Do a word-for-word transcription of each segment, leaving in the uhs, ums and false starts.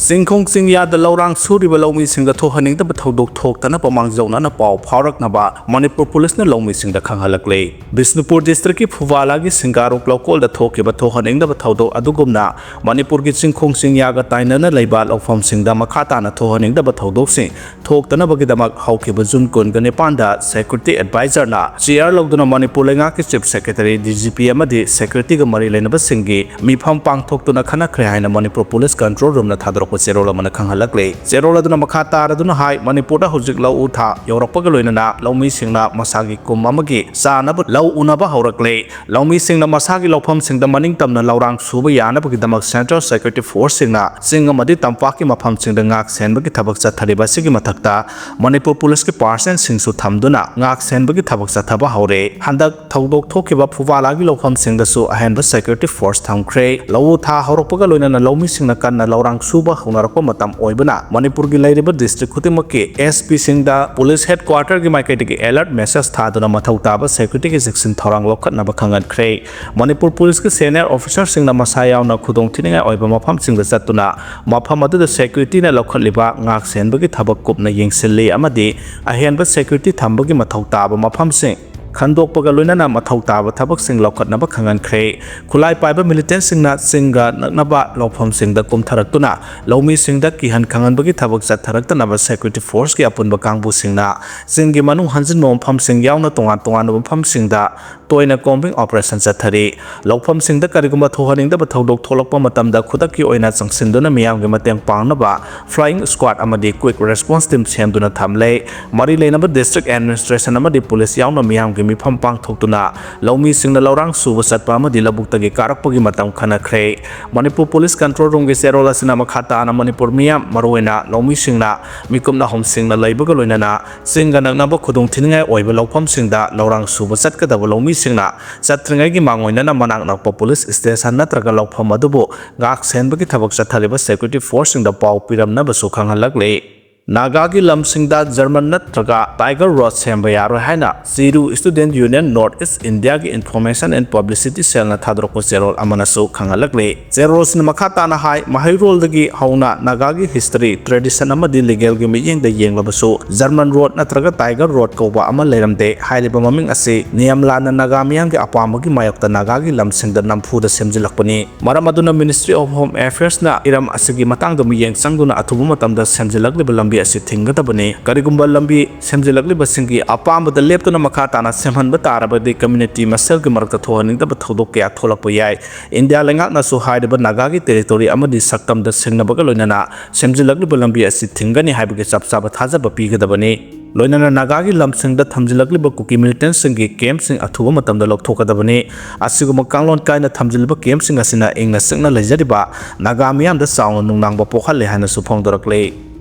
ꯆꯤꯡꯈꯣꯡ ꯆꯤꯡꯌꯥꯗ ꯂꯧꯔꯥꯡ ꯁꯨꯔꯤꯕ ꯂꯧꯃꯤꯁꯤꯡꯗ ꯊꯣꯛꯍꯟꯅꯤꯡꯗꯕ ꯊꯧꯗꯣꯛ ꯊꯣꯛꯇꯅꯕ ꯃꯥꯡꯖꯧꯅꯅ ꯄꯥꯎ ꯐꯥꯎꯔꯛꯅꯕ ꯃꯅꯤꯄꯨꯔ ꯄꯨꯂꯤꯁꯅ ꯂꯧꯃꯤꯁꯤꯡꯗ ꯈꯪꯍꯜꯂꯛꯂꯦ꯫ ꯕꯤꯁꯅꯨꯄꯨꯔ districtꯀꯤ ꯐꯨꯕꯥꯂꯥꯒꯤ ꯁꯤꯡꯒꯥꯔꯣꯛ ꯂꯧꯀꯣꯜꯗ ꯊꯣꯛꯈꯤꯕ ꯊꯣꯛꯍꯟꯅꯤꯡꯗꯕ ꯊꯧꯗꯣꯛ ꯑꯗꯨꯒꯨꯝꯅ ꯃꯅꯤꯄꯨꯔꯒꯤ ꯆꯤꯡꯈꯣꯡ ꯆꯤꯡꯌꯥꯒ ꯇꯥꯏꯅꯅ ꯂꯩꯕ ꯂꯧꯐꯝꯁꯤꯡꯗ ꯃꯈꯥ ꯇꯥꯅ ꯊꯣꯛꯍꯟꯅꯤꯡꯗꯕ ꯊꯧꯗꯣꯛꯁꯤꯡ ꯊꯣꯛꯇꯅꯕꯒꯤꯗꯃꯛ ꯍꯧꯈꯤꯕ ꯖꯨꯟ ꯀꯨꯟꯒ ꯅꯤꯄꯥꯟꯗ security advisorꯅ chair ꯂꯧꯗꯨꯅ ꯃꯅꯤꯄꯨꯔ ꯂꯩꯉꯥꯛꯀꯤ chief secretary, D G P ꯑꯃꯗꯤ securityꯒ ꯃꯔꯤ ꯂꯩꯅꯕꯁꯤꯡꯒꯤ ꯃꯤꯐꯝ ꯄꯥꯡꯊꯣꯛꯇꯨꯅ ꯈꯟꯅꯈ꯭ꯔꯦ ꯍꯥꯏꯅ ꯃꯅꯤꯄꯨꯔ police control roomꯅ ꯊꯥꯗꯣꯔꯛꯄ ꯆꯦꯔꯣꯜ ꯑꯃꯅ ꯈꯪꯍꯜꯂꯛꯂꯦ꯫ ꯆꯦꯔꯣꯜ ꯑꯗꯨꯅ ꯃꯈꯥ ꯇꯥꯔꯗꯨꯅ ꯍꯥꯏ, ꯃꯅꯤꯄꯨꯔꯗ ꯍꯧꯖꯤꯛ ꯂꯧ ꯎ ꯊꯥ ꯌꯧꯔꯛꯄꯒ ꯂꯣꯏꯅꯅ ꯂꯧꯃꯤꯁꯤꯡꯅ ꯃꯁꯥꯒꯤ ꯀꯨꯝ ꯑꯃꯒꯤ ꯆꯥꯅꯕ ꯂꯧ ꯎꯅꯕ ꯍꯧꯔꯛꯂꯦ꯫ ꯂꯧꯃꯤꯁꯤꯡꯅ ꯃꯁꯥꯒꯤ ꯂꯧꯐꯝꯁꯤꯡꯗ ꯃꯅꯤꯡ ꯇꯝꯅ ꯂꯧꯔꯥꯡ ꯁꯨꯕ ꯌꯥꯅꯕꯒꯤꯗꯃꯛ central security forceꯁꯤꯡꯅ ꯆꯤꯡ ꯑꯃꯗꯤ ꯇꯝꯄꯥꯛꯀꯤ ꯃꯐꯝꯁꯤꯡꯗ ꯉꯥꯛ ꯁꯦꯟꯕꯒꯤ ꯊꯕꯛ ꯆꯠꯊꯔꯤꯕ ꯑꯁꯤꯒꯤ ꯃꯊꯛꯇ ꯃꯅꯤꯄꯨꯔ ꯄꯨꯂꯤꯁꯀꯤ personnelꯁꯤꯡꯁꯨ ꯊꯝꯗꯨꯅ ꯉꯥꯛ ꯁꯦꯟꯕꯒꯤ ꯊꯕꯛ ꯆꯠꯊꯕ ꯍꯧꯔꯦ꯫ ꯍꯟꯗꯛ ꯊꯧꯗꯣꯛ ꯊꯣꯛꯈꯤꯕ ꯐꯨꯕꯥꯂꯥꯒꯤ ꯂꯧꯐꯝꯁꯤꯡꯗꯁꯨ ꯑꯍꯦꯟꯕ security force ꯊꯝꯈ꯭ꯔꯦ꯫ ꯂꯧ ꯊꯥ ꯍꯧꯔꯛꯄꯒ ꯂꯣꯏꯅꯅ ꯂꯧꯃꯤꯁꯤꯡꯅ ꯀꯟꯅ ꯂꯧꯔꯥꯡ ꯁꯨꯕ ꯍꯧꯅꯔꯛꯄ ꯃꯇꯝ ꯑꯣꯏꯕꯅ ꯃꯅꯤꯄꯨꯔꯒꯤ ꯂꯩꯔꯤꯕ district ꯈꯨꯗꯤꯡꯃꯛꯀꯤ S Pꯁꯤꯡꯗ police headquarterꯒꯤ ꯃꯥꯏꯀꯩꯗꯒꯤ alert message ꯊꯥꯗꯨꯅ ꯃꯊꯧ ꯇꯥꯕ securityꯒꯤ ꯆꯦꯛꯁꯤꯟ ꯊꯧꯔꯥꯡ ꯂꯧꯈꯠꯅꯕ ꯈꯪꯍꯟꯈ꯭ꯔꯦ꯫ ꯃꯅꯤꯄꯨꯔ ꯄꯨꯂꯤꯁꯀꯤ senior officerꯁꯤꯡꯅ ꯃꯁꯥ ꯌꯥꯎꯅ ꯈꯨꯗꯣꯡꯊꯤꯅꯤꯡꯉꯥꯏ ꯑꯣꯏꯕ ꯃꯐꯝꯁꯤꯡꯗ ꯆꯠꯇꯨꯅ ꯃꯐꯝ ꯑꯗꯨꯗ securityꯅ ꯂꯧꯈꯠꯂꯤꯕ ꯉꯥꯛ ꯁꯦꯟꯕꯒꯤ ꯊꯕꯛ ꯀꯨꯞꯅ ꯌꯦꯡꯁꯤꯜꯂꯤ ꯑꯃꯗꯤ ꯑꯍꯦꯟꯕ security ꯊꯝꯕꯒꯤ ꯃꯊꯧ ꯇꯥꯕ ꯃꯐꯝꯁꯤꯡ ꯈꯟꯗꯣꯛꯄꯒ ꯂꯣꯏꯅꯅ ꯃꯊꯧ ꯇꯥꯕ ꯊꯕꯛꯁꯤꯡ ꯂꯧꯈꯠꯅꯕ ꯈꯪꯍꯟꯈ꯭ꯔꯦ꯫ ꯈꯨꯠꯂꯥꯏ ꯄꯥꯏꯕ militantꯁꯤꯡꯅ ꯆꯤꯡꯒ ꯅꯛꯅꯕ ꯂꯧꯐꯝꯁꯤꯡꯗ ꯀꯨꯝꯊꯔꯛꯇꯨꯅ ꯂꯧꯃꯤꯁꯤꯡꯗ ꯀꯤꯍꯟ ꯈꯪꯍꯟꯕꯒꯤ ꯊꯕꯛ ꯆꯠꯊꯔꯛꯇꯅꯕ security forceꯀꯤ ꯑꯄꯨꯟꯕ ꯀꯥꯡꯕꯨꯁꯤꯡꯅ ꯆꯤꯡꯒꯤ ꯃꯅꯨꯡ ꯍꯟꯖꯤꯟꯕ ꯃꯐꯝꯁꯤꯡ ꯌꯥꯎꯅ ꯇꯣꯉꯥꯟ ꯇꯣꯉꯥꯟꯕ ꯃꯐꯝꯁꯤꯡꯗ ꯇꯣꯏꯅ combing operation ꯆꯠꯊꯔꯤ꯫ ꯂꯧꯐꯝꯁꯤꯡꯗ ꯀꯔꯤꯒꯨꯝꯕ ꯊꯣꯛꯍꯟꯅꯤꯡꯗꯕ ꯊꯧꯗꯣꯛ ꯊꯣꯛꯂꯛꯄ ꯃꯇꯝꯗ ꯈꯨꯗꯛꯀꯤ ꯑꯣꯏꯅ ꯆꯪꯁꯤꯟꯗꯨꯅ ꯃꯤꯌꯥꯝꯒꯤ ꯃꯇꯦꯡ ꯄꯥꯡꯅꯕ flying squad ꯑꯃꯗꯤ quick response team ꯁꯦꯝꯗꯨꯅ ꯊꯝꯂꯦ꯫ ꯃꯔꯤ ꯂꯩꯅꯕ district administration ꯑꯃꯗꯤ ꯄꯨꯂꯤꯁ ꯌꯥꯎꯅ ꯃꯤꯌꯥꯝꯒꯤ ꯃꯤꯐꯝ ꯄꯥꯡꯊꯣꯛꯇꯨꯅ ꯂꯧꯃꯤꯁꯤꯡꯅ ꯂꯧꯔꯥꯡ ꯁꯨꯕ ꯆꯠꯄ ꯑꯃꯗꯤ ꯂꯧꯕꯨꯛꯇꯒꯤ ꯀꯥꯔꯛꯄꯒꯤ ꯃꯇꯝ ꯈꯟꯅꯈ꯭ꯔꯦ꯫ ꯃꯅꯤꯄꯨꯔ ꯄꯨꯂꯤꯁ control roomꯒꯤ ꯆꯦꯔꯣꯜ ꯑꯁꯤꯅ ꯃꯈꯥ ꯇꯥꯅ ꯃꯅꯤꯄꯨꯔ ꯃꯤꯌꯥꯝ, ꯃꯔꯨꯑꯣꯏꯅ ꯂꯧꯃꯤꯁꯤꯡꯅ ꯃꯤꯀꯨꯞꯅ ꯍꯣꯝꯁꯤꯡꯅ ꯂꯩꯕꯒ ꯂꯣꯏꯅꯅ ꯆꯤꯡꯒ ꯅꯛꯅꯕ ꯈꯨꯗꯣꯡꯊꯤꯅꯤꯡꯉꯥꯏ ꯑꯣꯏꯕ ꯂꯧꯐꯝꯁꯤꯡꯗ ꯂꯧꯔꯥꯡ ꯁꯨꯕ ꯆꯠꯀꯗꯕ ꯂꯧꯃꯤꯁꯤꯡꯅ ꯆꯠꯇ꯭ꯔꯤꯉꯩꯒꯤ ꯃꯥꯡꯑꯣꯏꯅꯅ ꯃꯅꯥꯛ ꯅꯛꯄ ꯄꯨꯂꯤꯁ station ꯅꯠꯇ꯭ꯔꯒ ꯂꯧꯐꯝ ꯑꯗꯨꯕꯨ ꯉꯥꯛ ꯁꯦꯟꯕꯒꯤ ꯊꯕꯛ ꯆꯠꯊꯔꯤꯕ security forceꯁꯤꯡꯗ ꯄꯥꯎ ꯄꯤꯔꯝꯅꯕꯁꯨ ꯈꯪꯍꯜꯂꯛꯂꯤ꯫ ꯅꯥꯒꯥꯒꯤ ꯂꯝꯁꯤꯡꯗ ꯖꯔꯃꯟ ꯅꯠꯇ꯭ꯔꯒ ꯇꯥꯏꯒꯔ ꯔꯣꯠ ꯁꯦꯝꯕ ꯌꯥꯔꯣꯏ ꯍꯥꯏꯅ ꯆꯤꯔꯨ Student Union North East Indiaꯒꯤ Information and Publicity Cellꯅ ꯊꯥꯗꯣꯔꯛꯄ ꯆꯦꯔꯣꯜ ꯑꯃꯅꯁꯨ ꯈꯪꯍꯜꯂꯛꯂꯤ꯫ ꯆꯦꯔꯣꯜꯁꯤꯅ ꯃꯈꯥ ꯇꯥꯅ ꯍꯥꯏ, ꯃꯍꯩꯔꯣꯜꯗꯒꯤ ꯍꯧꯅ ꯅꯥꯒꯥꯒꯤ history, tradition ꯑꯃꯗꯤ legalꯒꯤ ꯃꯤꯠꯌꯦꯡꯗ ꯌꯦꯡꯂꯕꯁꯨ ꯖꯔꯃꯟ ꯔꯣꯠ ꯅꯠꯇ꯭ꯔꯒ ꯇꯥꯏꯒꯔ ꯔꯣꯠ ꯀꯧꯕ ꯑꯃ ꯂꯩꯔꯝꯗꯦ꯫ ꯍꯥꯏꯔꯤꯕ ꯃꯃꯤꯡ ꯑꯁꯤ ꯅꯤꯌꯝ ꯂꯥꯟꯅ ꯅꯥꯒꯥ ꯃꯤꯌꯥꯝꯒꯤ ꯑꯄꯥꯝꯕꯒꯤ ꯃꯥꯌꯣꯛꯇ ꯅꯥꯒꯥꯒꯤ ꯂꯝꯁꯤꯡꯗ ꯅꯝꯐꯨꯗ ꯁꯦꯝꯖꯤꯜꯂꯛꯄꯅꯤ꯫ ꯃꯔꯝ ꯑꯗꯨꯅ Ministry of Home Affairsꯅ ꯏꯔꯝ ꯑꯁꯤꯒꯤ ꯃꯇꯥꯡꯗ ꯃꯤꯠꯌꯦꯡ ꯆꯪꯗꯨꯅ ꯑꯊꯨꯕ ꯃꯇꯝꯗ ꯁꯦꯝꯖꯤꯜꯂꯛꯂꯤꯕ ꯂꯝꯕꯤ ꯑꯁꯤ ꯊꯤꯡꯒꯗꯕꯅꯤ꯫ ꯀꯔꯤꯒꯨꯝꯕ ꯂꯝꯕꯤ ꯁꯦꯝꯖꯤꯜꯂꯛꯂꯤꯕꯁꯤꯡꯒꯤ ꯑꯄꯥꯝꯕꯗ ꯂꯦꯞꯇꯨꯅ ꯃꯈꯥ ꯇꯥꯅ ꯁꯦꯝꯍꯟꯕ ꯇꯥꯔꯕꯗꯤ community ꯃꯁꯦꯜꯒꯤ ꯃꯔꯛꯇ ꯊꯣꯛꯍꯟꯅꯤꯡꯗꯕ ꯊꯧꯗꯣꯛ ꯀꯌꯥ ꯊꯣꯛꯂꯛꯄ ꯌꯥꯏ꯫ ꯏꯟꯗꯤꯌꯥ ꯂꯩꯉꯥꯛꯅꯁꯨ ꯍꯥꯏꯔꯤꯕ ꯅꯥꯒꯥꯒꯤ territory ꯑꯃꯗꯤ ꯁꯛꯇꯝꯗ ꯁꯤꯡꯅꯕꯒ ꯂꯣꯏꯅꯅ ꯁꯦꯝꯖꯤꯜꯂꯛꯂꯤꯕ ꯂꯝꯕꯤ ꯑꯁꯤ ꯊꯤꯡꯒꯅꯤ ꯍꯥꯏꯕꯒꯤ ꯆꯞ ꯆꯥꯕ ꯊꯥꯖꯕ ꯄꯤꯒꯗꯕꯅꯤ꯫ ꯂꯣꯏꯅꯅ ꯅꯥꯒꯥꯒꯤ ꯂꯝꯁꯤꯡꯗ ꯊꯝꯖꯤꯜꯂꯛꯂꯤꯕ ꯀꯨꯀꯤ militantꯁꯤꯡꯒꯤ campꯁꯤꯡ ꯑꯊꯨꯕ ꯃꯇꯝꯗ ꯂꯧꯊꯣꯛꯀꯗꯕꯅꯤ꯫ ꯑꯁꯤꯒꯨꯝꯕ ꯀꯥꯡꯂꯣꯟ ꯀꯥꯏꯅ ꯊꯝꯖꯤꯜꯂꯤꯕ campꯁꯤꯡ ꯑꯁꯤꯅ ꯏꯪꯅ ꯆꯤꯛꯅ ꯂꯩꯖꯔꯤꯕ ꯅꯥꯒꯥ ꯃꯤꯌꯥꯝꯗ ꯆꯥꯎꯅ ꯅꯨꯡꯅꯥꯡꯕ ꯄꯣꯛꯍꯜꯂꯦ ꯍꯥꯏꯅꯁꯨ ꯐꯣꯡꯗꯣꯔꯛꯂꯤ꯫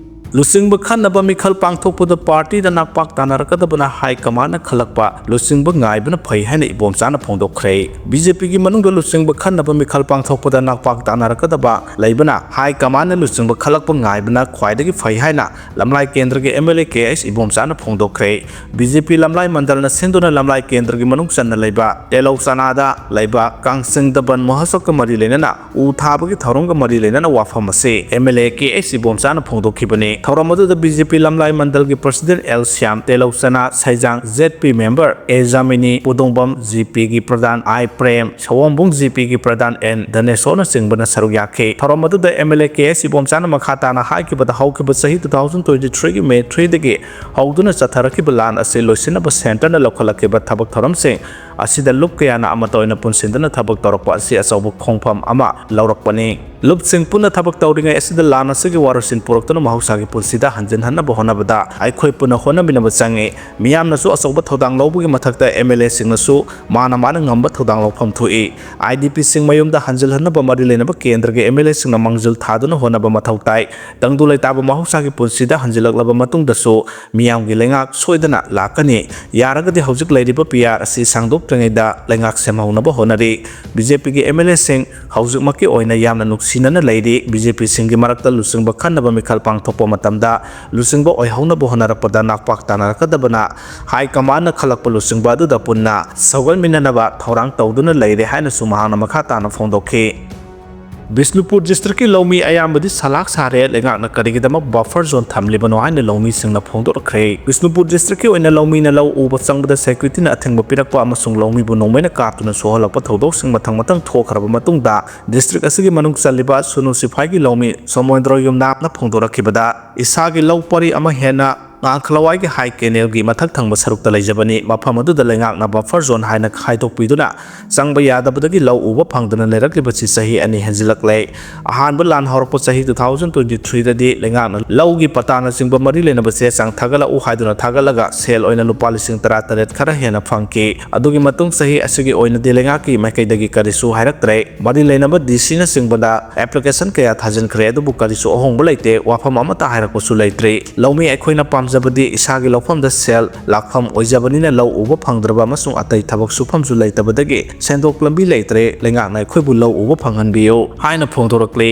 ꯂꯨꯆꯤꯡꯕ ꯈꯟꯅꯕ ꯃꯤꯈꯜ ꯄꯥꯡꯊꯣꯛꯄꯗ partyꯗ ꯅꯥꯛꯄꯥꯛ ꯇꯥꯟꯅꯔꯛꯀꯗꯕꯅ high commandꯅ ꯈꯜꯂꯛꯄ ꯂꯨꯆꯤꯡꯕ ꯉꯥꯏꯕꯅ ꯐꯩ ꯍꯥꯏꯅ ꯏꯕꯣꯝꯆꯥꯅ ꯐꯣꯡꯗꯣꯛꯈ꯭ꯔꯦ꯫ BJPꯒꯤ ꯃꯅꯨꯡꯗ ꯂꯨꯆꯤꯡꯕ ꯈꯟꯅꯕ ꯃꯤꯈꯜ ꯄꯥꯡꯊꯣꯛꯄꯗ ꯅꯥꯛꯄꯥꯛ ꯇꯥꯟꯅꯔꯛꯀꯗꯕ ꯂꯩꯕꯅ high commandꯅ ꯂꯨꯆꯤꯡꯕ ꯈꯜꯂꯛꯄ ꯉꯥꯏꯕꯅ ꯈ꯭ꯋꯥꯏꯗꯒꯤ ꯐꯩ ꯍꯥꯏꯅ ꯂꯝꯂꯥꯏ ꯀꯦꯟꯗ꯭ꯔꯒꯤ MLA ꯀꯦ ꯑꯩꯆ ꯏꯕꯣꯝꯆꯥꯅ ꯐꯣꯡꯗꯣꯛꯈ꯭ꯔꯦ꯫ BJP ꯂꯝꯂꯥꯏ ꯃꯟꯗꯜꯅ ꯁꯤꯟꯗꯨꯅ ꯂꯝꯂꯥꯏ ꯀꯦꯟꯗ꯭ꯔꯒꯤ ꯃꯅꯨꯡ ꯆꯟꯅ ꯂꯩꯕ ꯇꯦꯂꯧ ꯆꯅꯥꯗ ꯂꯩꯕ ꯀꯥꯡꯆꯤꯡꯗ ꯕꯟ ꯃꯍꯣꯠꯁꯕꯀ ꯃꯔꯤ ꯂꯩꯅꯅ ꯎ ꯊꯥꯕꯒꯤ ꯊꯧꯔꯝꯒ ꯃꯔꯤ ꯂꯩꯅꯅ ꯋꯥꯐꯝ ꯑꯁꯤ MLA ꯀꯦ ꯑꯩꯆ ꯏꯕꯣꯝꯆꯥꯅ ꯐꯣꯡꯗꯣꯛꯈꯤꯕꯅꯤ꯫ ꯊꯧꯔꯝ ꯑꯗꯨꯗ BJP ꯂꯝꯂꯥꯏ ꯃꯟꯗꯜꯒꯤ president ꯑꯦꯜ ꯁ꯭ꯌꯥꯝ, ꯇꯦꯂꯧ ꯆꯅꯥ, ꯁꯩꯖꯥꯡ ZP member A Jamini, Pudongbam, GPꯒꯤ ꯄ꯭ꯔꯙꯥꯟ ꯑꯥꯏ ꯄ꯭ꯔꯦꯝ, ꯁꯑꯣꯝꯕꯨꯡ, GPꯒꯤ ꯄ꯭ꯔꯙꯥꯟ ꯑꯦꯟ ꯙꯅꯦꯁꯣꯔꯅꯆꯤꯡꯕꯅ ꯁꯔꯨꯛ ꯌꯥꯈꯤ꯫ ꯊꯧꯔꯝ ꯑꯗꯨꯗ MLA ꯀꯦ ꯑꯩꯆ ꯏꯕꯣꯝꯆꯥꯅ ꯃꯈꯥ ꯇꯥꯅ ꯍꯥꯏꯈꯤꯕꯗ, ꯍꯧꯈꯤꯕ ꯆꯍꯤ two thousand twenty threeꯒꯤ May threeꯗꯒꯤ ꯍꯧꯗꯨꯅ ꯆꯠꯊꯔꯛꯈꯤꯕ ꯂꯥꯟ ꯑꯁꯤ ꯂꯣꯏꯁꯤꯟꯅꯕ centreꯅ ꯂꯧꯈꯠꯂꯛꯈꯤꯕ ꯊꯕꯛ ꯊꯧꯔꯝꯁꯤꯡ ꯑꯁꯤꯗ ꯂꯨꯞ ꯀꯌꯥꯅ ꯑꯃꯠꯇ ꯑꯣꯏꯅ ꯄꯨꯟꯁꯤꯟꯗꯨꯅ ꯊꯕꯛ ꯇꯧꯔꯛꯄ ꯑꯁꯤ ꯑꯆꯧꯕ ꯈꯣꯡꯐꯝ ꯑꯃ ꯂꯧꯔꯛꯄꯅꯤ꯫ ꯂꯨꯞꯁꯤꯡ ꯄꯨꯟꯅ ꯊꯕꯛ ꯇꯧꯔꯤꯉꯩ ꯑꯁꯤꯗ ꯂꯥꯟ ꯑꯁꯤꯒꯤ ꯋꯥꯔꯣꯏꯁꯤꯟ ꯄꯨꯔꯛꯇꯨꯅ ꯃꯍꯧꯁꯥꯒꯤ ꯄꯨꯟꯁꯤꯗ ꯍꯟꯖꯤꯟꯍꯟꯅꯕ ꯍꯣꯠꯅꯕꯗ ꯑꯩꯈꯣꯏ ꯄꯨꯟꯅ ꯍꯣꯠꯅꯃꯤꯟꯅꯕ ꯆꯪꯏ꯫ ꯃꯤꯌꯥꯝꯅꯁꯨ ꯑꯆꯧꯕ ꯊꯧꯗꯥꯡ ꯂꯧꯕꯒꯤ ꯃꯊꯛꯇ MLAꯁꯤꯡꯅꯁꯨ ꯃꯥꯅ ꯃꯥꯅ ꯉꯝꯕ ꯊꯧꯗꯥꯡ ꯂꯧꯐꯝ ꯊꯣꯛꯏ꯫ IDPꯁꯤꯡ ꯃꯌꯨꯝꯗ ꯍꯟꯖꯤꯜꯍꯟꯅꯕ ꯃꯔꯤ ꯂꯩꯅꯕ ꯀꯦꯟꯗ꯭ꯔꯒꯤ MLAꯁꯤꯡꯅ ꯃꯥꯡꯖꯤꯜ ꯊꯥꯗꯨꯅ ꯍꯣꯠꯅꯕ ꯃꯊꯧ ꯇꯥꯏ꯫ ꯇꯪꯗꯨ ꯂꯩꯇꯥꯕ ꯃꯍꯧꯁꯥꯒꯤ ꯄꯨꯟꯁꯤꯗ ꯍꯟꯖꯤꯜꯂꯛꯂꯕ ꯃꯇꯨꯡꯗꯁꯨ ꯃꯤꯌꯥꯝꯒꯤ ꯂꯩꯉꯥꯛ ꯁꯣꯏꯗꯅ ꯂꯥꯛꯀꯅꯤ꯫ ꯌꯥꯔꯒꯗꯤ ꯍꯧꯖꯤꯛ ꯂꯩꯔꯤꯕ PR ꯑꯁꯤ ꯁꯥꯡꯗꯣꯛꯇ꯭ꯔꯤꯉꯩꯗ ꯂꯩꯉꯥꯛ ꯁꯦꯝꯍꯧꯅꯕ ꯍꯣꯠꯅꯔꯤ꯫ BJPꯒꯤ MLAꯁꯤꯡ ꯍꯧꯖꯤꯛꯃꯛꯀꯤ ꯑꯣꯏꯅ ꯌꯥꯝꯅ ꯅꯨꯡꯁꯤ ꯁꯤꯟꯅꯅ ꯂꯩꯔꯤ꯫ ꯕꯤ ꯖꯦ ꯄꯤꯁꯤꯡꯒꯤ ꯃꯔꯛꯇ ꯂꯨꯆꯤꯡꯕ ꯈꯟꯅꯕ ꯃꯤꯈꯜ ꯄꯥꯡꯊꯣꯛꯄ ꯃꯇꯝꯗ ꯂꯨꯆꯤꯡꯕ ꯑꯣꯏꯍꯧꯅꯕ ꯍꯣꯠꯅꯔꯛꯄꯗ ꯅꯥꯛꯄꯥꯛ ꯇꯥꯅꯔꯛꯀꯗꯕꯅ ꯍꯥꯏ ꯀꯃꯥꯟꯅ ꯈꯜꯂꯛꯄ ꯂꯨꯆꯤꯡꯕ ꯑꯗꯨꯗ ꯄꯨꯟꯅ ꯁꯧꯒꯠꯃꯤꯟꯅꯅꯕ ꯊꯧꯔꯥꯡ ꯇꯧꯗꯨꯅ ꯂꯩꯔꯦ ꯍꯥꯏꯅꯁꯨ ꯃꯍꯥꯛꯅ ꯃꯈꯥ ꯇꯥꯅ ꯐꯣꯡꯗꯣꯛꯈꯤ꯫ ꯕꯤꯁꯅꯨꯄꯨꯔ ꯗꯤꯁꯇ꯭ꯔꯤꯛꯀꯤ ꯂꯧꯃꯤ ꯑꯌꯥꯝꯕꯗꯤ ꯁꯂꯥꯛ ꯁꯥꯔꯦ꯫ ꯂꯩꯉꯥꯛꯅ ꯀꯔꯤꯒꯤꯗꯃꯛ ꯕꯐꯔ ꯖꯣꯟ ꯊꯝꯂꯤꯕꯅꯣ ꯍꯥꯏꯅ ꯂꯧꯃꯤꯁꯤꯡꯅ ꯐꯣꯡꯗꯣꯔꯛꯈ꯭ꯔꯦ꯫ ꯕꯤꯁꯅꯨꯄꯨꯔ ꯗꯤꯁꯇ꯭ꯔꯤꯛꯀꯤ ꯑꯣꯏꯅ ꯂꯧꯃꯤꯅ ꯂꯧ ꯎꯕ ꯆꯪꯕꯗ ꯁꯦꯀ꯭ꯌꯨꯔꯤꯇꯤꯅ ꯑꯊꯤꯡꯕ ꯄꯤꯔꯛꯄ ꯑꯃꯁꯨꯡ ꯂꯧꯃꯤꯕꯨ ꯅꯣꯡꯃꯩꯅ ꯀꯥꯞꯇꯨꯅ ꯁꯣꯛꯍꯜꯂꯛꯄ ꯊꯧꯗꯣꯛꯁꯤꯡ ꯃꯊꯪ ꯃꯊꯪ ꯊꯣꯛꯈ꯭ꯔꯕ ꯃꯇꯨꯡꯗ, ꯗꯤꯁꯇ꯭ꯔꯤꯛ ꯑꯁꯤꯒꯤ ꯃꯅꯨꯡ ꯆꯜꯂꯤꯕ ꯁꯨꯅꯨ ꯁꯤꯐꯥꯏꯒꯤ ꯂꯧꯃꯤ ꯁꯣꯃꯣꯏꯟꯗ꯭ꯔꯣ ꯌꯨꯝꯅꯥꯝꯅ ꯐꯣꯡꯗꯣꯔꯛꯈꯤꯕꯗ, ꯏꯁꯥꯒꯤ ꯂꯧ ꯄꯔꯤ ꯑꯃ ꯍꯦꯟꯅ ꯉꯥꯡꯈꯂꯋꯥꯏꯒꯤ ꯍꯥꯏ ꯀꯦꯅꯦꯜꯒꯤ ꯃꯊꯛ ꯊꯪꯕ ꯁꯔꯨꯛꯇ ꯂꯩꯖꯕꯅꯤ꯫ ꯃꯐꯝ ꯑꯗꯨꯗ ꯂꯩꯉꯥꯛꯅ ꯕꯐꯔ ꯖꯣꯟ ꯍꯥꯏꯅ ꯈꯥꯏꯗꯣꯛꯄꯤꯗꯨꯅ ꯆꯪꯕ ꯌꯥꯗꯕꯗꯒꯤ ꯂꯧ ꯎꯕ ꯐꯪꯗꯅ ꯂꯩꯔꯛꯂꯤꯕꯁꯤ ꯆꯍꯤ ꯑꯅꯤ ꯍꯦꯟꯖꯤꯜꯂꯛꯂꯦ꯫ ꯑꯍꯥꯟꯕ ꯂꯥꯟ ꯍꯧꯔꯛꯄ ꯆꯍꯤ two thousand twenty threeꯗꯗꯤ ꯂꯩꯉꯥꯛꯅ ꯂꯧꯒꯤ ꯄꯇꯥꯅꯆꯤꯡꯕ ꯃꯔꯤ ꯂꯩꯅꯕ ꯆꯦ ꯆꯥꯡ ꯊꯥꯒꯠꯂꯛꯎ ꯍꯥꯏꯗꯨꯅ ꯊꯥꯒꯠꯂꯒ ꯁꯦꯜ ꯑꯣꯏꯅ ꯂꯨꯄꯥ ꯂꯤꯁꯤꯡ ꯇꯔꯥ ꯇꯔꯦꯠ ꯈꯔ ꯍꯦꯟꯅ ꯐꯪꯈꯤ꯫ ꯑꯗꯨꯒꯤ ꯃꯇꯨꯡ ꯆꯍꯤ ꯑꯁꯤꯒꯤ ꯑꯣꯏꯅꯗꯤ ꯂꯩꯉꯥꯛꯀꯤ ꯃꯥꯏꯀꯩꯗꯒꯤ ꯀꯔꯤꯁꯨ ꯍꯥꯏꯔꯛꯇ꯭ꯔꯦ꯫ ꯃꯔꯤ ꯂꯩꯅꯕ ꯗꯤ ꯁꯤꯅꯆꯤꯡꯕꯗ ꯑꯦꯄ꯭ꯂꯤꯀꯦꯁꯟ ꯀꯌꯥ ꯊꯥꯖꯤꯟꯈ꯭ꯔꯦ, ꯑꯗꯨꯕꯨ ꯀꯔꯤꯁꯨ ꯑꯍꯣꯡꯕ ꯂꯩꯇꯦ꯫ ꯋꯥꯐꯝ ꯑꯃꯠꯇ ꯍꯥꯏꯔꯛꯄꯁꯨ ꯂꯩꯇ꯭ꯔꯤ꯫ ꯂꯧꯃꯤ ꯑꯩꯈꯣꯏꯅ ꯄꯥꯝꯖꯕꯗꯤ ꯏꯁꯥꯒꯤ ꯂꯧꯐꯝꯗ ꯁꯦꯜ ꯂꯥꯛꯐꯝ ꯑꯣꯏꯖꯕꯅꯤꯅ ꯂꯧ ꯎꯕ ꯐꯪꯗ꯭ꯔꯕ ꯑꯃꯁꯨꯡ ꯑꯇꯩ ꯊꯕꯛ ꯁꯨꯐꯝꯁꯨ ꯂꯩꯇꯕꯗꯒꯤ ꯁꯦꯟꯊꯣꯛ ꯂꯝꯕꯤ ꯂꯩꯇ꯭ꯔꯦ꯫ ꯂꯩꯉꯥꯛꯅ ꯑꯩꯈꯣꯏꯕꯨ ꯂꯧ ꯎꯕ ꯐꯪꯍꯟꯕꯤꯌꯨ ꯍꯥꯏꯅ ꯐꯣꯡꯗꯣꯔꯛꯂꯤ꯫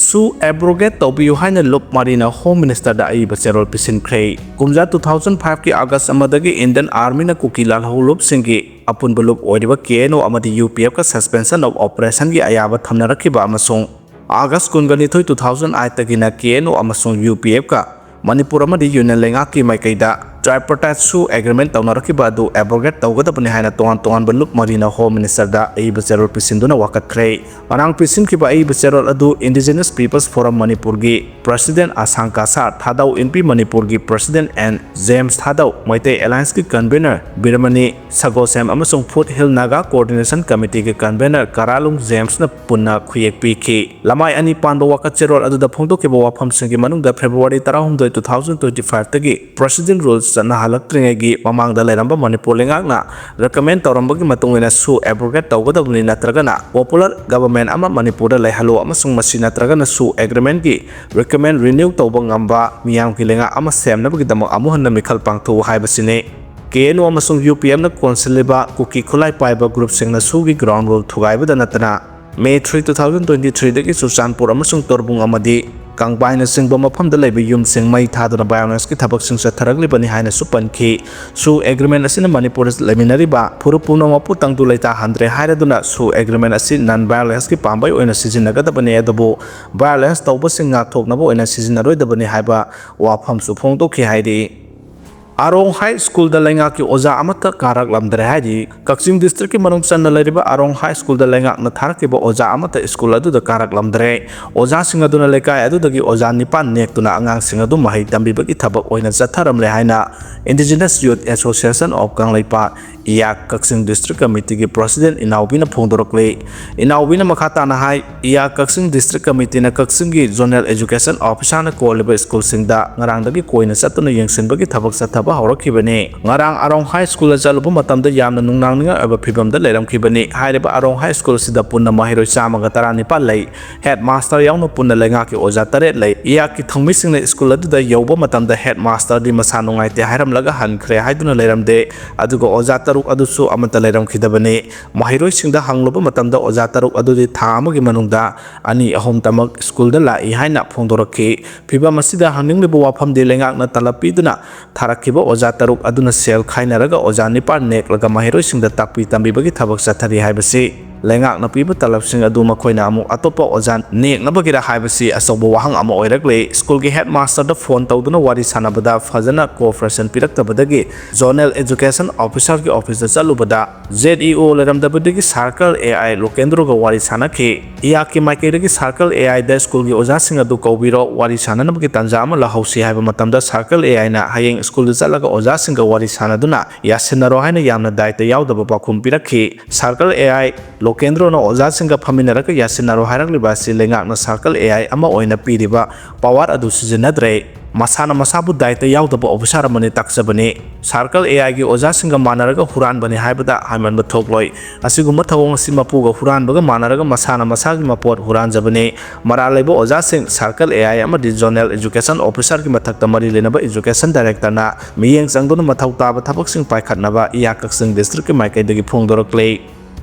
ꯁꯨ ꯑꯦꯕ꯭ꯔꯣꯒꯦꯠ ꯇꯧꯕꯤꯌꯨ ꯍꯥꯏꯅ ꯂꯨꯞ ꯃꯔꯤꯅ ꯍꯣꯝ ꯃꯤꯅꯤꯁꯇꯔꯗ ꯑꯏꯕ ꯆꯦꯔꯣꯜ ꯄꯤꯁꯤꯟꯈ꯭ꯔꯦ꯫ ꯀꯨꯝꯖꯥ two thousand fiveꯀꯤ ꯑꯥꯒꯁ ꯑꯃꯗꯒꯤ ꯏꯟꯗꯤꯌꯟ ꯑꯥꯔꯃꯤꯅ ꯀꯨꯀꯤ ꯂꯥꯜꯍꯧꯂꯨꯞꯁꯤꯡꯒꯤ ꯑꯄꯨꯟꯕ ꯂꯨꯞ ꯑꯣꯏꯔꯤꯕ ꯀꯦ ꯑꯦꯟ ꯑꯣ ꯑꯃꯗꯤ ꯌꯨ ꯄꯤ ꯑꯦꯐꯀ ꯁꯁꯄꯦꯟꯁꯟ ꯑꯣꯐ ꯑꯣꯄꯔꯦꯁꯟꯒꯤ ꯑꯌꯥꯕ ꯊꯝꯅꯔꯛꯈꯤꯕ ꯑꯃꯁꯨꯡ ꯑꯥꯒꯁ ꯀꯨꯟꯒ ꯅꯤꯊꯣꯏ, two thousand eightꯇꯒꯤꯅ ꯀꯦ ꯑꯦꯟ ꯑꯣ ꯑꯃꯁꯨꯡ ꯌꯨ ꯄꯤ ꯑꯦꯐꯀ ꯃꯅꯤꯄꯨꯔ ꯑꯃꯗꯤ ꯌꯨꯅꯤꯌꯟ ꯂꯩꯉꯥꯛꯀꯤ ꯃꯥꯏꯀꯩꯗ tripartite ꯁꯨ ꯑꯦꯒ꯭ꯔꯤꯃꯦꯟ ꯇꯧꯅꯔꯛꯈꯤꯕ ꯑꯗꯨ ꯑꯦꯕ꯭ꯔꯣꯒꯦꯠ ꯇꯧꯒꯗꯕꯅꯤ ꯍꯥꯏꯅ ꯇꯣꯉꯥꯟ ꯇꯣꯉꯥꯟꯕ ꯂꯨꯞ ꯃꯔꯤꯅ ꯍꯣꯝ ꯃꯤꯅꯤꯁꯇꯔꯗ ꯑꯏꯕ ꯆꯦꯔꯣꯜ ꯄꯤꯁꯤꯟꯗꯨꯅ ꯋꯥꯀꯠꯈ꯭ꯔꯦ꯫ ꯉꯔꯥꯡ ꯄꯤꯁꯤꯟꯈꯤꯕ ꯑꯏꯕ ꯆꯦꯔꯣꯜ ꯑꯗꯨ ꯏꯟꯗꯤꯖꯤꯅꯁ ꯄꯤꯄꯜꯁ ꯐꯣꯔꯝ ꯃꯅꯤꯄꯨꯔꯒꯤ ꯄ꯭ꯔꯁꯤꯗꯦꯟ ꯑꯁꯥꯡ ꯀꯁꯥꯔ, ꯊꯥꯗꯧ ꯏꯟꯄꯤ ꯃꯅꯤꯄꯨꯔꯒꯤ ꯄ꯭ꯔꯁꯤꯗꯦꯟ ꯑꯦꯟ ꯖꯦꯝꯁ ꯊꯥꯗꯧ, ꯃꯩꯇꯩ ꯑꯦꯂꯥꯏꯟꯁꯀꯤ ꯀꯟꯚꯦꯅꯔ ꯕꯤꯔꯃꯅꯤ ꯁꯒꯣꯁꯦꯝ ꯑꯃꯁꯨꯡ ꯐꯨꯠ ꯍꯤꯜ ꯅꯥꯒꯥ ꯀꯣꯑꯣꯔꯗꯤꯅꯦꯁꯟ ꯀꯃꯤꯇꯤꯒꯤ ꯀꯟꯚꯦꯅꯔ ꯀꯔꯥꯂꯨꯡ ꯖꯦꯝꯁꯅ ꯄꯨꯟꯅ ꯈꯨꯌꯦꯛ ꯄꯤꯈꯤ꯫ ꯂꯃꯥꯏ ꯑꯅꯤ ꯄꯥꯟꯕ ꯋꯥꯀꯠ ꯆꯦꯔꯣꯜ ꯑꯗꯨꯗ ꯐꯣꯡꯗꯣꯛꯈꯤꯕ ꯋꯥꯐꯝꯁꯤꯡꯒꯤ ꯃꯅꯨꯡꯗ ꯐꯦꯕ꯭ꯔꯨꯋꯥꯔꯤ ꯇꯔꯥꯍꯨꯝꯗꯣꯏ, two thousand twenty fiveꯇꯒꯤ ꯄ꯭ꯔꯁꯤꯗꯦꯟ ꯔꯨꯜꯁ ꯆꯠꯅꯍꯜꯂꯛꯇ꯭ꯔꯤꯉꯩꯒꯤ ꯃꯃꯥꯡꯗ ꯂꯩꯔꯝꯕ ꯃꯅꯤꯄꯨꯔ ꯂꯩꯉꯥꯛꯅ ꯔꯤꯀꯃꯦꯟ ꯇꯧꯔꯝꯕꯒꯤ ꯃꯇꯨꯡ ꯏꯟꯅ ꯁꯨ ꯑꯦꯕ꯭ꯔꯣꯒꯦꯠ ꯇꯧꯒꯗꯕꯅꯤ, ꯅꯠꯇ꯭ꯔꯒꯅ ꯄꯣꯄꯨꯂꯔ ꯒꯕꯔꯃꯦꯟ ꯑꯃ ꯃꯅꯤꯄꯨꯔꯗ ꯂꯩꯍꯜꯂꯨ ꯑꯃꯁꯨꯡ ꯃꯁꯤ ꯅꯠꯇ꯭ꯔꯒꯅ ꯁꯨ ꯑꯦꯒ꯭ꯔꯤꯃꯦꯟꯒꯤ ꯔꯤꯀꯃꯦꯟ ꯔꯤꯅ꯭ꯌꯨ ꯇꯧꯕ ꯉꯝꯕ ꯃꯤꯌꯥꯝꯒꯤ ꯂꯩꯉꯥꯛ ꯑꯃ ꯁꯦꯝꯅꯕꯒꯤꯗꯃꯛ ꯑꯃꯨꯛ ꯍꯟꯅ ꯃꯤꯈꯜ ꯄꯥꯡꯊꯣꯛꯎ ꯍꯥꯏꯕꯁꯤꯅꯤ꯫ ꯀꯦ ꯑꯦꯟ ꯑꯣ ꯑꯃꯁꯨꯡ ꯌꯨ ꯄꯤ ꯑꯦꯐꯅ ꯀꯣꯟꯁꯤꯜꯂꯤꯕ ꯀꯨꯀꯤ ꯈꯨꯠꯂꯥꯏ ꯄꯥꯏꯕ ꯒ꯭ꯔꯨꯞꯁꯤꯡꯅ ꯁꯨꯒꯤ ꯒ꯭ꯔꯥꯎꯟ ꯔꯨꯜ ꯊꯨꯒꯥꯏꯕꯗ ꯅꯠꯇꯅ May three, two thousand twenty-threeꯗꯒꯤ Churachandpur ꯑꯃꯁꯨꯡ ꯇꯣꯔꯕꯨꯡ ꯑꯃꯗꯤ ꯀꯪꯕꯥꯏꯅꯆꯤꯡꯕ ꯃꯐꯝꯗ ꯂꯩꯕ ꯌꯨꯝꯁꯤꯡ ꯃꯩ ꯊꯥꯗꯨꯅ violenceꯀꯤ ꯊꯕꯛꯁꯤꯡ ꯆꯠꯊꯔꯛꯂꯤꯕꯅꯤ ꯍꯥꯏꯅꯁꯨ ꯄꯟꯈꯤ꯫ SoO agreement ꯑꯁꯤꯅ ꯃꯅꯤꯄꯨꯔꯗ ꯂꯩꯃꯤꯟꯅꯔꯤꯕ ꯐꯨꯔꯨꯞ ꯄꯨꯝꯅꯃꯛꯄꯨ ꯇꯪꯗꯨ ꯂꯩꯇꯥꯍꯟꯗ꯭ꯔꯦ ꯍꯥꯏꯔꯗꯨꯅ SoO agreement ꯑꯁꯤ non violenceꯀꯤ ꯄꯥꯝꯕꯩ ꯑꯣꯏꯅ ꯁꯤꯖꯤꯟꯅꯒꯗꯕꯅꯤ, ꯑꯗꯨꯕꯨ violence ꯇꯧꯕꯁꯤꯡ ꯉꯥꯛꯊꯣꯛꯅꯕ ꯑꯣꯏꯅ ꯁꯤꯖꯤꯟꯅꯔꯣꯏꯗꯕꯅꯤ ꯍꯥꯏꯕ ꯋꯥꯐꯝꯁꯨ ꯐꯣꯡꯗꯣꯛꯈꯤ ꯍꯥꯏꯔꯤ꯫ ꯑꯔꯣꯡ ꯍꯥꯏ ꯁ꯭ꯀꯨꯜꯗ ꯂꯩꯉꯥꯛꯀꯤ ꯑꯣꯖꯥ ꯑꯃꯠꯇ ꯀꯥꯔꯛꯂꯝꯗ꯭ꯔꯦ ꯍꯥꯏꯔꯤ꯫ ꯀꯛꯆꯤꯡ ꯗꯤꯁꯇ꯭ꯔꯤꯛꯀꯤ ꯃꯅꯨꯡ ꯆꯟꯅ ꯂꯩꯔꯤꯕ ꯑꯔꯣꯡ ꯍꯥꯏ ꯁ꯭ꯀꯨꯜꯗ ꯂꯩꯉꯥꯛꯅ ꯊꯥꯔꯛꯈꯤꯕ ꯑꯣꯖꯥ ꯑꯃꯠꯇ ꯁ꯭ꯀꯨꯜ ꯑꯗꯨꯗ ꯀꯥꯔꯛꯂꯝꯗ꯭ꯔꯦ꯫ ꯑꯣꯖꯥꯁꯤꯡ ꯑꯗꯨꯅ ꯂꯩꯀꯥꯏ ꯑꯗꯨꯗꯒꯤ ꯑꯣꯖꯥ ꯅꯤꯄꯥꯟ ꯅꯦꯛꯇꯨꯅ ꯑꯉꯥꯡꯁꯤꯡ ꯑꯗꯨ ꯃꯍꯩ ꯇꯝꯕꯤꯕꯒꯤ ꯊꯕꯛ ꯑꯣꯏꯅ ꯆꯠꯊꯔꯝꯂꯦ ꯍꯥꯏꯅ Indigenous Youth Association of Kangleipak, ꯏꯌꯥꯛ, ꯀꯛꯆꯤꯡ ꯗꯤꯁꯇ꯭ꯔꯤꯛ ꯀꯃꯤꯇꯤꯒꯤ ꯄ꯭ꯔꯁꯤꯗꯦꯟ ꯏꯅꯥꯎꯕꯤꯅ ꯐꯣꯡꯗꯣꯔꯛꯂꯤ꯫ ꯏꯅꯥꯎꯕꯤꯅ ꯃꯈꯥ ꯇꯥꯅ ꯍꯥꯏ, ꯏꯌꯥꯛ ꯀꯛꯆꯤꯡ ꯗꯤꯁꯇ꯭ꯔꯤꯛ ꯀꯃꯤꯇꯤꯅ ꯀꯛꯆꯤꯡꯒꯤ ꯖꯣꯅꯦꯜ ꯑꯦꯖꯨꯀꯦꯁꯟ ꯑꯣꯐꯤꯁꯥꯔꯅ ꯀꯣꯜꯂꯤꯕ ꯁ꯭ꯀꯨꯜꯁꯤꯡꯗ ꯉꯔꯥꯡꯗꯒꯤ ꯀꯣꯏꯅ ꯆꯠꯇꯨꯅ ꯌꯦꯡꯁꯤꯟꯕꯒꯤ ꯊꯕꯛ ꯆꯠꯊꯕ ꯍꯧꯔꯛꯈꯤꯕꯅꯤ꯫ ꯉꯔꯥꯡ ꯑꯔꯣꯡ ꯍꯥꯏ ꯁ꯭ꯀꯨꯜꯗ ꯆꯠꯂꯨꯕ ꯃꯇꯝꯗ ꯌꯥꯝꯅ ꯅꯨꯡꯅꯥꯡꯅꯤꯡꯉꯥꯏ ꯑꯣꯏꯕ ꯐꯤꯕꯝꯗ ꯂꯩꯔꯝꯈꯤꯕꯅꯤ꯫ ꯍꯥꯏꯔꯤꯕ ꯑꯔꯣꯡ ꯍꯥꯏ ꯁ꯭ꯀꯨꯜ ꯑꯁꯤꯗ ꯄꯨꯟꯅ ꯃꯍꯩꯔꯣꯏ ꯆꯥꯝꯃꯒ ꯇꯔꯥꯅꯤꯄꯥꯜ ꯂꯩ꯫ ꯍꯦꯗ ꯃꯥꯁꯇꯔ ꯌꯥꯎꯅ ꯄꯨꯟꯅ ꯂꯩꯉꯥꯛꯀꯤ ꯑꯣꯖꯥ ꯇꯔꯦꯠ ꯂꯩ꯫ ꯏꯌꯥꯛꯀꯤ ꯊꯧꯃꯤꯁꯤꯡꯅ ꯁ꯭ꯀꯨꯜ ꯑꯗꯨꯗ ꯌꯧꯕ ꯃꯇꯝꯗ ꯍꯦꯗ ꯃꯥꯁꯇꯔꯗꯤ ꯃꯁꯥ ꯅꯨꯡꯉꯥꯏꯇꯦ ꯍꯥꯏꯔꯝꯂꯒ ꯍꯟꯈ꯭ꯔꯦ ꯍꯥꯏꯗꯨꯅ ꯂꯩꯔꯝꯗꯦ꯫ ꯑꯗꯨꯒ ꯑꯣꯖꯥ ꯇꯔꯨꯛ ꯑꯗꯨꯁꯨ ꯑꯃꯠꯇ ꯂꯩꯔꯝꯈꯤꯗꯕꯅꯤ꯫ ꯃꯍꯩꯔꯣꯏꯁꯤꯡꯗ ꯍꯪꯂꯨꯕ ꯃꯇꯝꯗ ꯑꯣꯖꯥ ꯇꯔꯨꯛ ꯑꯗꯨꯗꯤ ꯊꯥ ꯑꯃꯒꯤ ꯃꯅꯨꯡꯗ ꯑꯅꯤ ꯑꯍꯨꯝꯇꯃꯛ ꯁ꯭ꯀꯨꯜꯗ ꯂꯥꯛꯏ ꯍꯥꯏꯅ ꯐꯣꯡꯗꯣꯔꯛꯈꯤ꯫ ꯐꯤꯚꯝ ꯑꯁꯤꯗ ꯍꯪꯅꯤꯡꯂꯤꯕ ꯋꯥꯐꯝꯗꯤ ꯂꯩꯉꯥꯛꯅ ꯇꯂꯕ ꯄꯤꯗꯨꯅ ꯊꯥꯔꯛꯈꯤꯕ ꯑꯣꯖꯥ ꯇꯔꯨꯛ ꯑꯗꯨꯅ ꯁꯦꯜ ꯈꯥꯏꯅꯔꯒ ꯑꯣꯖꯥ ꯅꯤꯄꯥꯟ ꯅꯦꯛꯂꯒ ꯃꯍꯩꯔꯣꯏꯁꯤꯡꯗ ꯇꯥꯛꯄꯤ ꯇꯝꯕꯤꯕꯒꯤ ꯊꯕꯛ ꯆꯠꯊꯔꯤ ꯍꯥꯏꯕꯁꯤ꯫ ꯂꯩꯉꯥꯛꯅ ꯄꯤꯕ ꯇꯂꯕꯁꯤꯡ ꯑꯗꯨ ꯃꯈꯣꯏꯅ ꯑꯃꯨꯛ ꯑꯇꯣꯞꯄ ꯑꯣꯖꯥ ꯅꯦꯛꯅꯕꯒꯤꯔ ꯍꯥꯏꯕꯁꯤ ꯑꯆꯧꯕ ꯋꯥꯍꯪ ꯑꯃ ꯑꯣꯏꯔꯛꯂꯤ꯫ ꯁ꯭ꯀꯨꯜꯒꯤ ꯍꯦꯗ ꯃꯥꯁꯇꯔꯗ ꯐꯣꯟ ꯇꯧꯗꯨꯅ ꯋꯥꯔꯤ ꯁꯥꯟꯅꯕꯗ ꯐꯖꯅ ꯀꯣꯑꯣꯄꯔꯦꯁꯟ ꯄꯤꯔꯛꯇꯕꯗꯒꯤ ꯖꯣꯅꯦꯜ ꯑꯦꯖꯨꯀꯦꯁꯟ ꯑꯣꯐꯤꯁꯥꯔꯒꯤ ꯑꯣꯐꯤꯁꯇ ꯆꯠꯂꯨꯕꯗ ꯖꯦꯗ ꯏ ꯑꯣ ꯂꯩꯔꯝꯗꯕꯗꯒꯤ ꯁꯥꯔꯀꯜ ꯑꯦ ꯑꯥꯏ ꯂꯣꯀꯦꯟꯗ꯭ꯔꯣꯒ ꯋꯥꯔꯤ ꯁꯥꯟꯅꯈꯤ꯫ ꯏꯌꯥꯛꯀꯤ ꯃꯥꯏꯀꯩꯗꯒꯤ ꯁꯥꯔꯀꯜ ꯑꯦ ꯑꯥꯏꯗ ꯁ꯭ꯀꯨꯜꯒꯤ ꯑꯣꯖꯥꯁꯤꯡ ꯑꯗꯨ ꯀꯧꯕꯤꯔꯣ, ꯋꯥꯔꯤ ꯁꯥꯟꯅꯅꯕꯒꯤ ꯇꯥꯟꯖꯥ ꯑꯃ ꯂꯧꯍꯧꯁꯤ ꯍꯥꯏꯕ ꯃꯇꯝꯗ ꯁꯥꯔꯀꯜ ꯑꯦ ꯑꯥꯏꯅ ꯍꯌꯦꯡ ꯁ꯭ꯀꯨꯜꯗ ꯆꯠꯂꯒ ꯑꯣꯖꯥꯁꯤꯡꯒ ꯋꯥꯔꯤ ꯁꯥꯟꯅꯗꯨꯅ ꯌꯥꯁꯤꯟꯅꯔꯣ ꯍꯥꯏꯅ ꯌꯥꯝꯅ ꯗꯥꯏꯇ ꯌꯥꯎꯗꯕ ꯄꯥꯎꯈꯨꯝ ꯄꯤꯔꯛꯈꯤ꯫ ꯁꯥꯔꯀꯜ ꯑꯦ ꯑꯥꯏ ꯂꯣꯀꯦꯟꯗ꯭ꯔꯣꯅ ꯑꯣꯖꯥꯁꯤꯡꯒ ꯐꯝꯃꯤꯟꯅꯔꯒ ꯌꯥꯁꯤꯟꯅꯔꯣ ꯍꯥꯏꯔꯛꯂꯤꯕ ꯑꯁꯤ ꯂꯩꯉꯥꯛꯅ ꯁꯥꯔꯀꯜ ꯑꯦ ꯑꯥꯏ ꯑꯃ ꯑꯣꯏꯅ ꯄꯤꯔꯤꯕ ꯄꯋꯥꯔ ꯑꯗꯨ ꯁꯤꯖꯤꯟꯅꯗ꯭ꯔꯦ꯫ ꯃꯁꯥꯅ ꯃꯁꯥꯕꯨ ꯗꯥꯏꯇ ꯌꯥꯎꯗꯕ ꯑꯣꯐꯤꯁꯥꯔ ꯑꯃꯅꯤ ꯇꯥꯛꯆꯕꯅꯤ꯫ ꯁꯥꯔꯀꯜ ꯑꯦ ꯑꯥꯏꯒꯤ ꯑꯣꯖꯥꯁꯤꯡꯒ ꯃꯥꯟꯅꯔꯒ ꯍꯨꯔꯥꯟꯕꯅꯤ ꯍꯥꯏꯕꯗ ꯍꯥꯏꯃꯟꯕ ꯊꯣꯛꯂꯣꯏ꯫ ꯑꯁꯤꯒꯨꯝꯕ ꯊꯧꯑꯣꯡ ꯑꯁꯤ ꯃꯄꯨꯒ ꯍꯨꯔꯥꯟꯕꯒ ꯃꯥꯟꯅꯔꯒ ꯃꯁꯥꯅ ꯃꯁꯥꯒꯤ ꯃꯄꯣꯠ ꯍꯨꯔꯥꯟꯖꯕꯅꯤ꯫ ꯃꯔꯥꯜ ꯂꯩꯕ ꯑꯣꯖꯥꯁꯤꯡ ꯁꯥꯔꯀꯜ ꯑꯦ ꯑꯥꯏ ꯑꯃꯗꯤ ꯖꯣꯅꯦꯜ ꯑꯦꯖꯨꯀꯦꯁꯟ ꯑꯣꯐꯤꯁꯥꯔꯒꯤ ꯃꯊꯛꯇ ꯃꯔꯤ ꯂꯩꯅꯕ ꯑꯦꯖꯨꯀꯦꯁꯟ ꯗꯥꯏꯔꯦꯛꯇꯔꯅ ꯃꯤꯠꯌꯦꯡ ꯆꯪꯗꯨꯅ ꯃꯊꯧ ꯇꯥꯕ ꯊꯕꯛꯁꯤꯡ ꯄꯥꯏꯈꯠꯅꯕ ꯏꯌꯥ ꯀꯛꯆꯤꯡ ꯗꯤꯁꯇ꯭ꯔꯤꯛꯀꯤ ꯃꯥꯏꯀꯩꯗꯒꯤ ꯐꯣꯡꯗꯣꯔꯛꯂꯤ꯫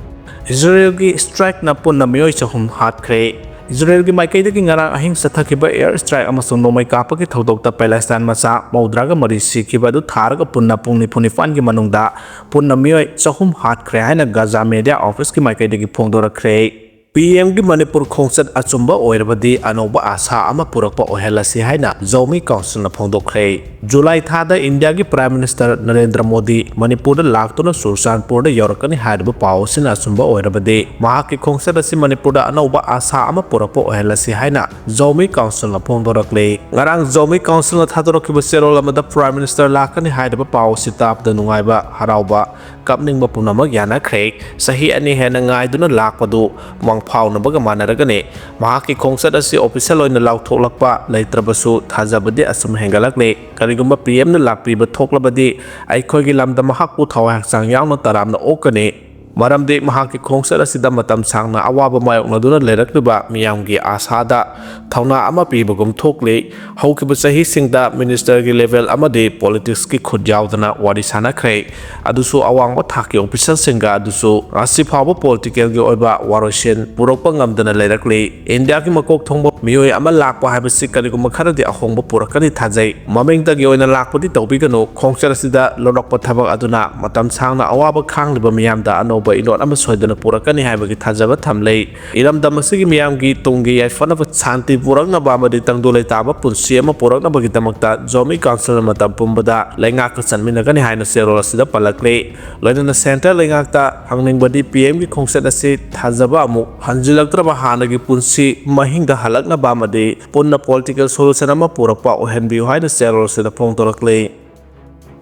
ꯏꯖꯔꯦꯜꯒꯤ ꯁ꯭ꯇ꯭ꯔꯥꯏꯛꯅ ꯄꯨꯟꯅ ꯃꯤꯑꯣꯏ ꯆꯍꯨꯝ ꯍꯥꯠꯈ꯭ꯔꯦ꯫ ꯏꯖꯔꯦꯜꯒꯤ ꯃꯥꯏꯀꯩꯗꯒꯤ ꯉꯔꯥꯡ ꯑꯍꯤꯡ ꯆꯠꯊꯈꯤꯕ ꯑꯦꯌꯔ ꯁ꯭ꯇ꯭ꯔꯥꯏꯛ ꯑꯃꯁꯨꯡ ꯅꯣꯡꯃꯩ ꯀꯥꯞꯄꯒꯤ ꯊꯧꯗꯣꯛꯇ ꯄꯦꯂꯦꯁꯇꯥꯏꯟ ꯃꯆꯥ ꯃꯧꯗ꯭ꯔꯥꯒ ꯃꯔꯤ ꯁꯤꯈꯤꯕ ꯑꯗꯨ ꯊꯥꯔꯒ ꯄꯨꯟꯅ ꯄꯨꯡ ꯅꯤꯐꯨ ꯅꯤꯄꯥꯟꯒꯤ ꯃꯅꯨꯡꯗ ꯄꯨꯟꯅ ꯃꯤꯑꯣꯏ ꯆꯍꯨꯝ ꯍꯥꯠꯈ꯭ꯔꯦ ꯍꯥꯏꯅ ꯒꯥꯖꯥ ꯃꯦꯗꯤꯌꯥ ꯑꯣꯐꯤꯁꯀꯤ ꯃꯥꯏꯀꯩꯗꯒꯤ ꯐꯣꯡꯗꯣꯔꯛꯈ꯭ꯔꯦ꯫ ꯄꯤ ꯑꯦꯝꯒꯤ ꯃꯅꯤꯄꯨꯔ ꯈꯣꯡꯆꯠ ꯑꯆꯨꯝꯕ ꯑꯣꯏꯔꯕꯗꯤ ꯑꯅꯧꯕ ꯑꯥꯁꯥ ꯑꯃ ꯄꯨꯔꯛꯄ ꯑꯣꯏꯍꯜꯂꯁꯤ ꯍꯥꯏꯅ ꯖꯧꯃꯤ ꯀꯥꯎꯟꯁꯤꯜꯅ ꯐꯣꯡꯗꯣꯛꯈ꯭ꯔꯦ꯫ ꯖꯨꯂꯥꯏ ꯊꯥꯗ ꯏꯟꯗꯤꯌꯥꯒꯤ ꯄ꯭ꯔꯥꯏꯝ ꯃꯤꯅꯤꯁꯇꯔ ꯅꯔꯦꯟꯗ꯭ꯔ ꯃꯣꯗꯤ ꯃꯅꯤꯄꯨꯔꯗ ꯂꯥꯛꯇꯨꯅ ꯆꯨꯔꯆꯥꯟꯄꯨꯔꯗ ꯌꯧꯔꯛꯀꯅꯤ ꯍꯥꯏꯔꯤꯕ ꯄꯥꯎ ꯑꯁꯤꯅ ꯑꯆꯨꯝꯕ ꯑꯣꯏꯔꯕꯗꯤ ꯃꯍꯥꯛꯀꯤ ꯈꯣꯡꯆꯠ ꯑꯁꯤ ꯃꯅꯤꯄꯨꯔꯗ ꯑꯅꯧꯕ ꯑꯥꯁꯥ ꯑꯃ ꯄꯨꯔꯛꯄ ꯑꯣꯏꯍꯜꯂꯁꯤ ꯍꯥꯏꯅ ꯖꯧꯃꯤ ꯀꯥꯎꯟꯁꯤꯜꯅ ꯐꯣꯡꯗꯣꯔꯛꯂꯤ꯫ ꯉꯔꯥꯡ ꯖꯧꯃꯤ ꯀꯥꯎꯟꯁꯤꯜꯅ ꯊꯥꯗꯣꯔꯛꯈꯤꯕ ꯆꯦꯔꯣꯜ ꯑꯃꯗ ꯄ꯭ꯔꯥꯏꯝ ꯃꯤꯅꯤꯁꯇꯔ ꯂꯥꯛꯀꯅꯤ ꯍꯥꯏꯔꯤꯕ ꯄꯥꯎ ꯑꯁꯤ ꯇꯥꯕꯗ ꯅꯨꯡꯉꯥꯏꯕ, ꯍꯔꯥꯎꯕ, ꯀꯞꯅꯤꯡꯕ ꯄꯨꯝꯅꯃꯛ ꯌꯥꯅꯈ꯭ꯔꯦ꯫ ꯆꯍꯤ ꯑꯅꯤ ꯍꯦꯟꯅ ꯉꯥꯏꯗꯨꯅ ꯂꯥꯛꯄꯗꯨ ꯃꯪꯐꯥꯎꯅꯕꯒ ꯃꯥꯟꯅꯔꯒꯅꯤ꯫ ꯃꯍꯥꯛꯀꯤ ꯈꯣꯡꯆꯠ ꯑꯁꯤ ꯑꯣꯐꯤꯁꯦꯜ ꯑꯣꯏꯅ ꯂꯥꯎꯊꯣꯛꯂꯛꯄ ꯂꯩꯇ꯭ꯔꯕꯁꯨ ꯊꯥꯖꯕꯗꯤ ꯑꯁꯨꯝ ꯍꯦꯟꯒꯠꯂꯛꯂꯤ꯫ ꯀꯔꯤꯒꯨꯝꯕ ꯄꯤ ꯑꯦꯝꯅ ꯂꯥꯛꯄꯤꯕ ꯊꯣꯛꯂꯕꯗꯤ ꯑꯩꯈꯣꯏꯒꯤ ꯂꯝꯗ ꯃꯍꯥꯛꯄꯨ ꯊꯋꯥꯏ ꯍꯛꯆꯥꯡ ꯌꯥꯎꯅ ꯇꯔꯥꯝꯅ ꯑꯣꯛꯀꯅꯤ꯫ ꯃꯔꯝꯗꯤ ꯃꯍꯥꯛꯀꯤ ꯈꯣꯡꯆꯠ ꯑꯁꯤꯗ ꯃꯇꯝ ꯁꯥꯡꯅ ꯑꯋꯥꯕ ꯃꯥꯌꯣꯛꯅꯗꯨꯅ ꯂꯩꯔꯛꯂꯤꯕ ꯃꯤꯌꯥꯝꯒꯤ ꯑꯥꯁꯥꯗ ꯊꯧꯅꯥ ꯑꯃ ꯄꯤꯕꯒꯨꯝ ꯊꯣꯛꯂꯤ꯫ ꯍꯧꯈꯤꯕ ꯆꯍꯤꯁꯤꯡꯗ ꯃꯤꯅꯤꯁꯇꯔꯒꯤ ꯂꯦꯚꯦꯜ ꯑꯃꯗꯤ ꯄꯣꯂꯤꯇꯤꯛꯁꯀꯤ ꯈꯨꯠ ꯌꯥꯎꯗꯅ ꯋꯥꯔꯤ ꯁꯥꯅꯈ꯭ꯔꯦ꯫ ꯑꯗꯨꯁꯨ ꯑꯋꯥꯡꯕ ꯊꯥꯛꯀꯤ ꯑꯣꯐꯤꯁꯔꯁꯤꯡꯒ ꯑꯗꯨꯁꯨ ꯉꯁꯤ ꯐꯥꯎꯕ ꯄꯣꯂꯤꯇꯤꯀꯦꯜꯒꯤ ꯑꯣꯏꯕ ꯋꯥꯔꯣꯏꯁꯤꯟ ꯄꯨꯔꯛꯄ ꯉꯝꯗꯅ ꯂꯩꯔꯛꯂꯤ꯫ ꯏꯟꯗꯤꯌꯥꯒꯤ ꯃꯀꯣꯛ ꯊꯣꯡꯕ ꯃꯤꯑꯣꯏ ꯑꯃ ꯂꯥꯛꯄ ꯍꯥꯏꯕꯁꯤ ꯀꯔꯤꯒꯨꯝꯕ ꯈꯔꯗꯤ ꯑꯍꯣꯡꯕ ꯄꯨꯔꯛꯀꯅꯤ ꯊꯥꯖꯩ꯫ ꯃꯃꯤꯡꯇꯒꯤ ꯑꯣꯏꯅ ꯂꯥꯛꯄꯗꯤ ꯇꯧꯕꯤꯒꯅꯨ꯫ ꯈꯣꯡꯆꯠ ꯑꯁꯤꯗ ꯂꯧꯔꯛꯄ ꯊꯕꯛ ꯑꯗꯨꯅ ꯃꯇꯝ ꯁꯥꯡꯅ ꯑꯋꯥꯕ ꯈꯥꯡꯂꯤꯕ ꯃꯤꯌꯥꯝꯗ ꯑꯅꯧꯕ ꯏꯅꯣꯠ ꯑꯃ ꯁꯣꯏꯗꯅ ꯄꯨꯔꯛꯀꯅꯤ ꯍꯥꯏꯕꯒꯤ ꯊꯥꯖꯕ ꯊꯝꯂꯤ꯫ ꯏꯔꯝꯗꯝ ꯑꯁꯤꯒꯤ ꯃꯤꯌꯥꯝꯒꯤ ꯇꯨꯡꯒꯤ ꯌꯥꯏꯐꯅꯕ, ꯁꯥꯟꯇꯤ ꯄꯨꯔꯛꯅꯕ ꯑꯃꯗꯤ ꯇꯪꯗꯨ ꯂꯩꯇꯥꯕ ꯄꯨꯟꯁꯤ ꯑꯃ ꯄꯨꯔꯛꯅꯕꯒꯤꯗꯃꯛꯇ ꯖꯣꯃꯤ ꯀꯥꯎꯟꯁꯤꯜꯅ ꯃꯇꯝ ꯄꯨꯝꯕꯗ ꯂꯩꯉꯥꯛꯀ ꯆꯟꯃꯤꯟꯅꯒꯅꯤ ꯍꯥꯏꯅ ꯆꯦꯔꯣꯜ ꯑꯁꯤꯗ ꯄꯜꯂꯛꯂꯤ꯫ ꯂꯣꯏꯅꯅ ꯁꯦꯟꯇꯔ ꯂꯩꯉꯥꯛꯇ ꯍꯪꯅꯤꯡꯕꯗꯤ ꯄꯤ ꯑꯦꯝꯒꯤ ꯈꯣꯡꯆꯠ ꯑꯁꯤ ꯊꯥꯖꯕ ꯑꯃꯨꯛ ꯍꯟꯖꯤꯜꯂꯛꯇ꯭ꯔꯕ ꯍꯥꯟꯅꯒꯤ ꯄꯨꯟꯁꯤ ꯃꯍꯤꯡꯗ ꯍꯜꯂꯛꯅꯕ ꯑꯃꯗꯤ ꯄꯨꯟꯅ ꯄꯣꯂꯤꯇꯤꯀꯦꯜ ꯁꯣꯂꯨꯁꯟ ꯑꯃ ꯄꯨꯔꯛꯄ ꯑꯣꯏꯍꯟꯕꯤꯌꯨ ꯍꯥꯏꯅ ꯆꯦꯔꯣꯜ ꯑꯁꯤꯗ ꯐꯣꯡꯗꯣꯔꯛꯂꯤ꯫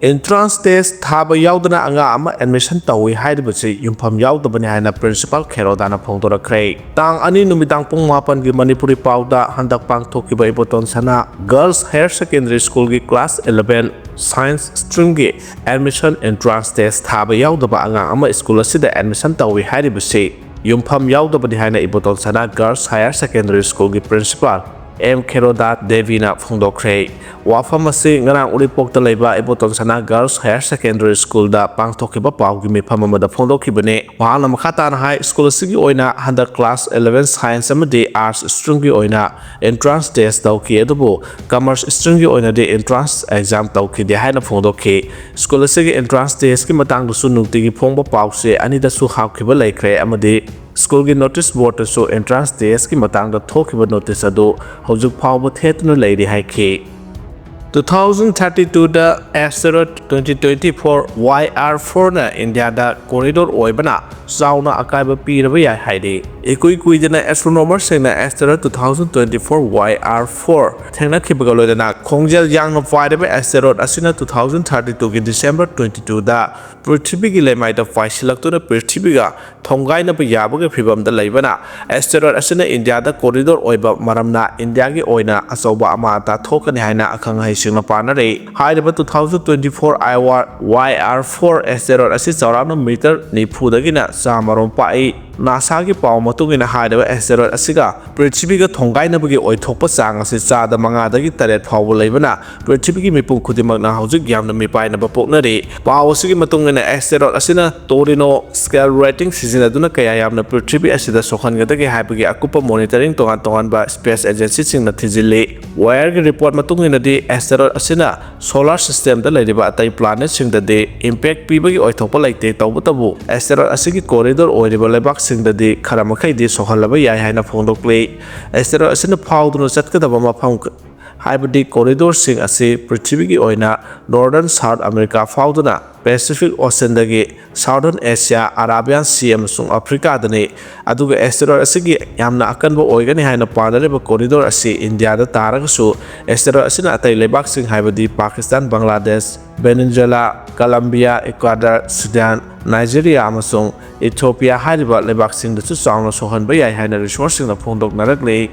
ꯑꯦꯟꯇ꯭ꯔꯥꯟꯁ ꯇꯦꯁ ꯊꯥꯕ ꯌꯥꯎꯗꯅ ꯑꯉꯥꯡ ꯑꯃ ꯑꯦꯗꯃꯤꯁꯟ ꯇꯧꯏ ꯍꯥꯏꯔꯤꯕꯁꯤ ꯌꯨꯝꯐꯝ ꯌꯥꯎꯗꯕꯅꯤ ꯍꯥꯏꯅ ꯄ꯭ꯔꯤꯟꯁꯤꯄꯥꯜ ꯈꯦꯔꯣꯗꯥꯅ ꯐꯣꯡꯗꯣꯔꯛꯈ꯭ꯔꯦ꯫ ꯇꯥꯡ ꯑꯅꯤ ꯅꯨꯃꯤꯗꯥꯡ ꯄꯨꯡ ꯃꯥꯄꯟꯒꯤ ꯃꯅꯤꯄꯨꯔꯤ ꯄꯥꯎꯗ ꯍꯟꯗꯛ ꯄꯥꯡꯊꯣꯛꯈꯤꯕ ꯏꯕꯣꯇꯣꯟ ꯁꯅꯥ ꯒꯔꯜꯁ ꯍꯥꯌꯔ ꯁꯦꯀꯦꯟꯗꯔꯤ ꯁ꯭ꯀꯨꯜꯒꯤ class eleven science streamꯒꯤ admission entrance test ꯊꯥꯕ ꯌꯥꯎꯗꯕ ꯑꯉꯥꯡ ꯑꯃ ꯁ꯭ꯀꯨꯜ ꯑꯁꯤꯗ ꯑꯦꯗꯃꯤꯁꯟ ꯇꯧꯏ ꯍꯥꯏꯔꯤꯕꯁꯤ ꯌꯨꯝꯐꯝ ꯌꯥꯎꯗꯕꯅꯤ ꯍꯥꯏꯅ ꯏꯕꯣꯇꯣꯟ ꯁꯅꯥ ꯒꯔꯜꯁ ꯍꯥꯌꯔ ꯁꯦꯀꯦꯟꯗꯔꯤ ꯁ꯭ꯀꯨꯜꯒꯤ ꯄ꯭ꯔꯤꯟꯁꯤꯄꯥꯜ ꯑꯦꯝ ꯈꯦꯔꯣꯗꯥ ꯗꯦꯕꯤꯅ ꯐꯣꯡꯗꯣꯛꯈ꯭ꯔꯦ꯫ ꯋꯥꯐꯝ ꯑꯁꯤ ꯉꯔꯥꯡ ꯎꯔꯤꯄꯣꯛꯇ ꯂꯩꯕ ꯏꯕꯣꯇꯣꯟ ꯁꯅꯥ Girls Higher Secondary Schoolꯗ ꯄꯥꯡꯊꯣꯛꯈꯤꯕ ꯄꯥꯎꯒꯤ ꯃꯤꯐꯝ ꯑꯃꯗ ꯐꯣꯡꯗꯣꯛꯈꯤꯕꯅꯤ꯫ ꯃꯍꯥꯛꯅ ꯃꯈꯥ ꯇꯥꯅ ꯍꯥꯏ, ꯁ꯭ꯀꯨꯜ ꯑꯁꯤꯒꯤ ꯑꯣꯏꯅ ꯍꯟꯗꯛ class eleven Science ꯑꯃꯗꯤ Arts streamꯒꯤ ꯑꯣꯏꯅ entrance test ꯇꯧꯈꯤ, ꯑꯗꯨꯕꯨ Commerce streamꯒꯤ ꯑꯣꯏꯅꯗꯤ entrance exam ꯇꯧꯈꯤꯗꯦ ꯍꯥꯏꯅ ꯐꯣꯡꯗꯣꯛꯈꯤ꯫ ꯁ꯭ꯀꯨꯜ ꯑꯁꯤꯒꯤ entrance testꯀꯤ ꯃꯇꯥꯡꯗꯁꯨ ꯅꯨꯡꯇꯤꯒꯤ ꯐꯣꯡꯕ ꯄꯥꯎꯆꯦ ꯑꯅꯤꯗꯁꯨ ꯍꯥꯞꯈꯤꯕ ꯂꯩꯈ꯭ꯔꯦ ꯑꯃꯗꯤ ꯁ꯭ꯀꯨꯜꯒꯤ notice boardꯇꯁꯨ entrance testꯀꯤ ꯃꯇꯥꯡꯗ ꯊꯣꯛꯈꯤꯕ notice ꯑꯗꯨ ꯍꯧꯖꯤꯛ ꯐꯥꯎꯕ ꯊꯦꯠꯇꯨꯅ ꯂꯩꯔꯤ ꯍꯥꯏꯈꯤ꯫ Two thousand thirty twoꯗ asteroid twenty twenty four Y R fourꯅ ꯏꯟꯗꯤꯌꯥꯗ corridor ꯑꯣꯏꯕꯅ ꯆꯥꯎꯅ ꯑꯀꯥꯏꯕ ꯄꯤꯔꯕ ꯌꯥꯏ ꯍꯥꯏꯔꯤ꯫ ꯏꯀꯨꯏ ꯀꯨꯏꯗꯅ astronomerꯁꯤꯡꯅ asteroid two thousand twenty four Y R four ꯊꯦꯡꯅꯈꯤꯕꯒ ꯂꯣꯏꯅꯅ ꯈꯣꯡꯖꯦꯜ ꯌꯥꯡꯅ ꯄꯥꯏꯔꯤꯕ asteroid ꯑꯁꯤꯅ two thousand thirty twoꯒꯤ December twenty twoꯗ ꯄ꯭ꯔꯤꯊꯤꯕꯤꯒꯤ ꯂꯩꯃꯥꯏꯗ ꯄꯥꯏꯁꯤꯜꯂꯛꯇꯨꯅ ꯄ꯭ꯔꯤꯊꯤꯕꯤꯒ ꯊꯣꯡꯒꯥꯏꯅꯕ ꯌꯥꯕꯒꯤ ꯐꯤꯚꯝꯗ ꯂꯩꯕꯅ, asteroid ꯑꯁꯤꯅ ꯏꯟꯗꯤꯌꯥꯗ corridor ꯑꯣꯏꯕ ꯃꯔꯝꯅ ꯏꯟꯗꯤꯌꯥꯒꯤ ꯑꯣꯏꯅ ꯑꯆꯧꯕ ꯑꯃꯥꯡ ꯑꯇꯥ ꯊꯣꯛꯀꯅꯤ ꯍꯥꯏꯅ ꯑꯈꯪ ꯑꯍꯩꯁꯤꯡꯅ ꯄꯥꯅꯔꯤ꯫ ꯍꯥꯏꯔꯤꯕ two thousand twenty four Y R four asteroid ꯑꯁꯤ ꯆꯥꯎꯔꯥꯛꯅ meter ꯅꯤꯐꯨꯗꯒꯤꯅ ꯆꯥꯃꯔꯣꯝ ꯄꯥꯛꯏ꯫ ꯅꯥꯁꯥꯒꯤ ꯄꯥꯎ ꯃꯇꯨꯡ ꯏꯟꯅ, ꯍꯥꯏꯔꯤꯕ asteroid ꯑꯁꯤꯒ ꯄ꯭ꯔꯤꯊꯤꯕꯤꯒ ꯊꯣꯡꯒꯥꯏꯅꯕꯒꯤ ꯑꯣꯏꯊꯣꯛꯄ ꯆꯥꯡ ꯑꯁꯤ ꯆꯥꯗ ꯃꯉꯥꯗꯒꯤ ꯇꯔꯦꯠ ꯐꯥꯎꯕ ꯂꯩꯕꯅ, ꯄ꯭ꯔꯤꯊꯤꯕꯤꯒꯤ ꯃꯤꯄꯨꯝ ꯈꯨꯗꯤꯡꯃꯛꯅ ꯍꯧꯖꯤꯛ ꯌꯥꯝꯅ ꯃꯤꯄꯥꯏꯅꯕ ꯄꯣꯛꯅꯔꯤ꯫ ꯄꯥꯎ ꯑꯁꯤꯒꯤ ꯃꯇꯨꯡ ꯏꯟꯅ, asteroid ꯑꯁꯤꯅ Torino scale rating ꯁꯤꯖꯤꯟꯅꯗꯨꯅ ꯀꯌꯥ ꯌꯥꯝꯅ ꯄ꯭ꯔꯤꯊꯤꯕꯤ ꯑꯁꯤꯗ ꯁꯣꯛꯍꯟꯒꯗꯒꯦ ꯍꯥꯏꯕꯒꯤ ꯑꯀꯨꯞꯄ monitoring ꯇꯣꯉꯥꯟ ꯇꯣꯉꯥꯟꯕ space agencyꯁꯤꯡꯅ ꯊꯤꯖꯤꯜꯂꯤ꯫ Wireꯒꯤ report ꯃꯇꯨꯡ ꯏꯟꯅꯗꯤ, asteroid ꯑꯁꯤꯅ solar systemꯗ ꯂꯩꯔꯤꯕ ꯑꯇꯩ planetꯁꯤꯡꯗꯗꯤ impact ꯄꯤꯕꯒꯤ ꯑꯣꯏꯊꯣꯛꯄ ꯂꯩꯇꯦ꯫ ꯇꯧꯕꯇꯕꯨ, asteroid ꯑꯁꯤꯒꯤ corridor ꯑꯣꯏꯔꯤꯕ ꯂꯩꯕꯥꯛꯁꯤꯡꯗꯗꯤ ꯈꯔ ꯃꯈꯩꯗꯤ ꯁꯣꯛꯍꯜꯂꯕ ꯌꯥꯏ ꯍꯥꯏꯅ ꯐꯣꯡꯗꯣꯛꯂꯤ꯫ Asteroid ꯑꯁꯤꯅ ꯐꯥꯎꯗꯨꯅ ꯆꯠꯀꯗꯕ ꯃꯐꯝ, ꯍꯥꯏꯕꯗꯤ corridorꯁꯤꯡ ꯑꯁꯤ ꯄ꯭ꯔꯤꯊꯤꯕꯤꯒꯤ ꯑꯣꯏꯅ Northern South America ꯐꯥꯎꯗꯨꯅ Pacific Oceanꯗꯒꯤ Southern Asia, Arabian Sea ꯑꯃꯁꯨꯡ Africaꯗꯅꯤ꯫ ꯑꯗꯨꯒ asteroid ꯑꯁꯤꯒꯤ ꯌꯥꯝꯅ ꯑꯀꯟꯕ ꯑꯣꯏꯒꯅꯤ ꯍꯥꯏꯅ ꯄꯥꯅꯔꯤꯕ corridor ꯑꯁꯤ ꯏꯟꯗꯤꯌꯥꯗ ꯇꯥꯔꯒꯁꯨ, asteroid ꯑꯁꯤꯅ ꯑꯇꯩ ꯂꯩꯕꯥꯛꯁꯤꯡ, ꯍꯥꯏꯕꯗꯤ Pakistan, Bangladesh, ꯚꯦꯅꯦꯖꯨꯋꯦꯂꯥ, Columbia, Ecuador, Sudan, ꯅꯥꯏꯖꯦꯔꯤꯌꯥ ꯑꯃꯁꯨꯡ ꯏꯊꯤꯑꯣꯄꯤꯌꯥ ꯍꯥꯏꯔꯤꯕ ꯂꯩꯕꯥꯛꯁꯤꯡꯗꯁꯨ ꯆꯥꯎꯅ ꯁꯣꯛꯍꯟꯕ ꯌꯥꯏ ꯍꯥꯏꯅ researchꯁꯤꯡꯅ ꯐꯣꯡꯗꯣꯛꯅꯔꯛꯂꯤ꯫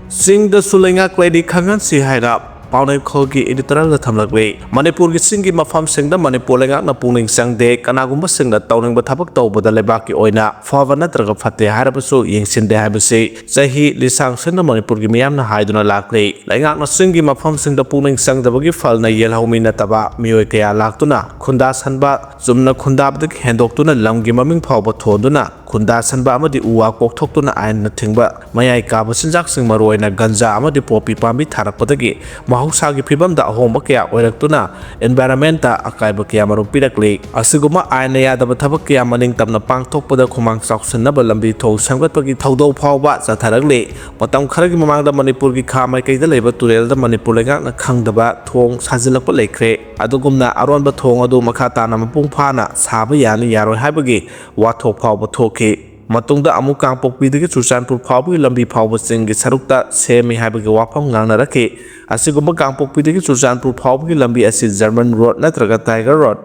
ꯆꯤꯡꯗꯁꯨ ꯂꯩꯉꯥꯛ ꯂꯩꯔꯤ ꯈꯪꯍꯟꯁꯤ ꯍꯥꯏꯅ ꯄꯥꯎꯅꯩꯈꯣꯜꯒꯤ editorial ꯗ ꯊꯝꯂꯛꯂꯤ꯫ ꯃꯅꯤꯄꯨꯔꯒꯤ ꯆꯤꯡꯒꯤ ꯃꯐꯝꯁꯤꯡꯗ ꯃꯅꯤꯄꯨꯔ ꯂꯩꯉꯥꯛꯅ ꯄꯨꯛꯅꯤꯡ ꯆꯪꯗꯦ, ꯀꯅꯥꯒꯨꯝꯕꯁꯤꯡꯅ ꯇꯧꯅꯤꯡꯕ ꯊꯕꯛ ꯇꯧꯕꯗ ꯂꯩꯕꯥꯛꯀꯤ ꯑꯣꯏꯅ ꯐꯕ ꯅꯠꯇ꯭ꯔꯒ ꯐꯠꯇꯦ ꯍꯥꯏꯔꯕꯁꯨ ꯌꯦꯡꯁꯤꯟꯗꯦ ꯍꯥꯏꯕꯁꯤ ꯆꯍꯤ ꯂꯤꯁꯥꯡ ꯁꯤꯠꯅ ꯃꯅꯤꯄꯨꯔꯒꯤ ꯃꯤꯌꯥꯝꯅ ꯍꯥꯏꯗꯨꯅ ꯂꯥꯛꯂꯤ꯫ ꯂꯩꯉꯥꯛꯅ ꯆꯤꯡꯒꯤ ꯃꯐꯝꯁꯤꯡꯗ ꯄꯨꯛꯅꯤꯡ ꯆꯪꯗꯕꯒꯤ ꯐꯜꯅ ꯌꯦꯜꯍꯧꯃꯤ ꯅꯠꯇꯕ ꯃꯤꯑꯣꯏ ꯀꯌꯥ ꯂꯥꯛꯇꯨꯅ ꯈꯨꯟꯗꯥꯁꯟꯕ, ꯆꯨꯝꯅ ꯈꯨꯟꯗꯥꯕꯗꯒꯤ ꯍꯦꯟꯗꯣꯛꯇꯨꯅ ꯂꯝꯒꯤ ꯃꯃꯤꯡ ꯐꯥꯎꯕ ꯊꯣꯟꯗꯨꯅ ꯈꯨꯟꯗꯥꯁꯟꯕ ꯑꯃꯗꯤ ꯎ ꯋꯥ ꯀꯣꯛꯊꯣꯛꯇꯨꯅ ꯑꯥꯏꯟꯅ ꯊꯤꯡꯕ, ꯃꯌꯥꯏ ꯀꯥꯕ ꯆꯤꯟꯖꯥꯛꯁꯤꯡ ꯃꯔꯨꯑꯣꯏꯅ ꯒꯟꯖꯥ ꯑꯃꯗꯤ ꯄꯣꯄꯤ ꯄꯥꯝꯕꯤ ꯊꯥꯔꯛꯄꯗꯒꯤ ꯃꯍꯧꯁꯥꯒꯤ ꯐꯤꯕꯝꯗ ꯑꯍꯣꯡꯕ ꯀꯌꯥ ꯑꯣꯏꯔꯛꯇꯨꯅ environment ꯇ ꯑꯀꯥꯏꯕ ꯀꯌꯥ ꯃꯔꯨꯝ ꯄꯤꯔꯛꯂꯤ꯫ ꯑꯁꯤꯒꯨꯝꯕ ꯑꯥꯏꯟꯅ ꯌꯥꯗꯕ ꯊꯕꯛ ꯀꯌꯥ ꯃꯅꯤꯡ ꯇꯝꯅ ꯄꯥꯡꯊꯣꯛꯄꯗ ꯈꯨꯃꯥꯡ ꯆꯥꯎꯁꯤꯟꯅꯕ ꯂꯝꯕꯤ ꯊꯣꯡ ꯁꯦꯝꯒꯠꯄꯒꯤ ꯊꯧꯗꯧ ꯐꯥꯎꯕ ꯆꯠꯊꯔꯛꯂꯤ꯫ ꯃꯇꯝ ꯈꯔꯒꯤ ꯃꯃꯥꯡꯗ ꯃꯅꯤꯄꯨꯔꯒꯤ ꯈꯥ ꯃꯥꯏꯀꯩꯗ ꯂꯩꯕ ꯇꯨꯔꯦꯜꯗ ꯃꯅꯤꯄꯨꯔ ꯂꯩꯉꯥꯛꯅ ꯈꯪꯗꯕ ꯊꯣꯡ ꯁꯥꯖꯤꯜꯂꯛꯄ ꯂꯩꯈ꯭ꯔꯦ꯫ ꯑꯗꯨꯒꯨꯝꯅ ꯑꯔꯣꯟꯕ ꯊꯣꯡ ꯑꯗꯨ ꯃꯈꯥ ꯇꯥꯅ ꯃꯄꯨꯡ ꯐꯥꯅ ꯁꯥꯕ ꯌꯥꯅꯤ ꯌꯥꯔꯣꯏ ꯍꯥꯏꯕꯒꯤ ꯋꯥꯊꯣꯛ ꯐꯥꯎꯕ ꯊꯣꯛꯈꯤ꯫ ꯃꯇꯨꯡꯗ ꯑꯃꯨꯛ ꯀꯥꯡꯄꯣꯛꯄꯤꯗꯒꯤ ꯆꯨꯔꯆꯥꯟꯄꯨꯔ ꯐꯥꯎꯕꯒꯤ ꯂꯝꯕꯤ ꯐꯥꯎꯕ ꯆꯤꯡꯒꯤ ꯁꯔꯨꯛꯇ ꯁꯦꯝꯃꯤ ꯍꯥꯏꯕꯒꯤ ꯋꯥꯐꯝ ꯉꯥꯡꯅꯔꯛꯈꯤ꯫ ꯑꯁꯤꯒꯨꯝꯕ ꯀꯥꯡꯄꯣꯛꯄꯤꯗꯒꯤ ꯆꯨꯔꯆꯥꯟꯄꯨꯔ ꯐꯥꯎꯕꯒꯤ ꯂꯝꯕꯤ ꯑꯁꯤ German road ꯅꯠꯇ꯭ꯔꯒ Tiger road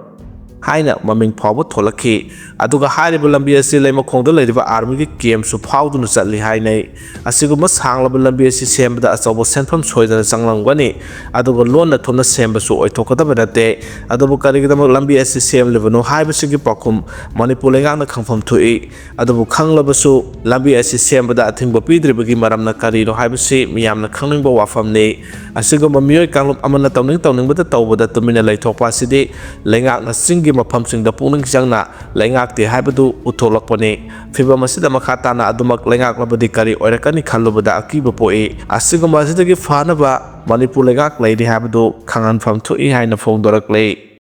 ꯍꯥꯏꯅ ꯃꯃꯤꯡ ꯐꯥꯎꯕ ꯊꯣꯂꯛꯈꯤ꯫ ꯑꯗꯨꯒ ꯍꯥꯏꯔꯤꯕ ꯂꯝꯕꯤ ꯑꯁꯤ ꯂꯩꯃꯈꯣꯡꯗ ꯂꯩꯔꯤꯕ army ꯒꯤ camp ꯁꯨ ꯐꯥꯎꯗꯨꯅ ꯆꯠꯂꯤ ꯍꯥꯏꯅꯩ꯫ ꯑꯁꯤꯒꯨꯝꯕ ꯁꯥꯡꯂꯕ ꯂꯝꯕꯤ ꯑꯁꯤ ꯁꯦꯝꯕꯗ ꯑꯆꯧꯕ ꯁꯦꯟꯐꯝ ꯁꯣꯏꯗꯅ ꯆꯪꯂꯝꯒꯅꯤ, ꯑꯗꯨꯒ ꯂꯣꯟꯅ ꯊꯨꯝꯅ ꯁꯦꯝꯕꯁꯨ ꯑꯣꯏꯊꯣꯛꯀꯗꯕ ꯅꯠꯇꯦ꯫ ꯑꯗꯨꯕꯨ ꯀꯔꯤꯒꯤꯗꯃꯛ ꯂꯝꯕꯤ ꯑꯁꯤ ꯁꯦꯝꯂꯤꯕꯅꯣ ꯍꯥꯏꯕꯁꯤꯒꯤ ꯄꯥꯎꯈꯨꯝ ꯃꯅꯤꯄꯨꯔ ꯂꯩꯉꯥꯛꯅ ꯈꯪꯐꯝ ꯊꯣꯛꯏ꯫ ꯑꯗꯨꯕꯨ ꯈꯪꯂꯕꯁꯨ ꯂꯝꯕꯤ ꯑꯁꯤ ꯁꯦꯝꯕꯗ ꯑꯊꯤꯡꯕ ꯄꯤꯗ꯭ꯔꯤꯕꯒꯤ ꯃꯔꯝꯅ ꯀꯔꯤꯅꯣ ꯍꯥꯏꯕꯁꯤ ꯃꯤꯌꯥꯝꯅ ꯈꯪꯅꯤꯡꯕ ꯋꯥꯐꯝꯅꯤ꯫ ꯑꯁꯤꯒꯨꯝꯕ ꯃꯤꯑꯣꯏ ꯀꯥꯡꯂꯨꯞ ꯑꯃꯅ ꯇꯧꯅꯤꯡ ꯇꯧꯅꯤꯡꯕꯗ ꯇꯧꯕꯗ ꯇꯨꯃꯤꯟꯅ ꯂꯩꯊꯣꯛꯄ ꯑꯁꯤꯗꯤ ꯂꯩꯉꯥꯛꯅ ꯆꯤꯡꯒꯤ ꯃꯐꯝꯁꯤꯡꯗ ꯄꯨꯛꯅꯤꯡ ꯆꯪꯅ ꯂꯩꯉꯥꯛꯇꯦ ꯍꯥꯏꯕꯗꯨ ꯎꯠꯊꯣꯛꯂꯛꯄꯅꯤ꯫ ꯐꯤꯚꯝ ꯑꯁꯤꯗ ꯃꯈꯥ ꯇꯥꯅ ꯑꯗꯨꯃꯛ ꯂꯩꯉꯥꯛꯂꯕꯗꯤ ꯀꯔꯤ ꯑꯣꯏꯔꯛꯀꯅꯤ ꯈꯜꯂꯨꯕꯗ ꯑꯀꯤꯕ ꯄꯣꯛꯏ꯫ ꯑꯁꯤꯒꯨꯝꯕ ꯑꯁꯤꯗꯒꯤ ꯐꯅꯕ ꯃꯅꯤꯄꯨꯔ ꯂꯩꯉꯥꯛ ꯂꯩꯔꯤ ꯍꯥꯏꯕꯗꯨ ꯈꯪꯍꯟꯐꯝ ꯊꯣꯛꯏ ꯍꯥꯏꯅ ꯐꯣꯡꯗꯣꯔꯛꯂꯤ꯫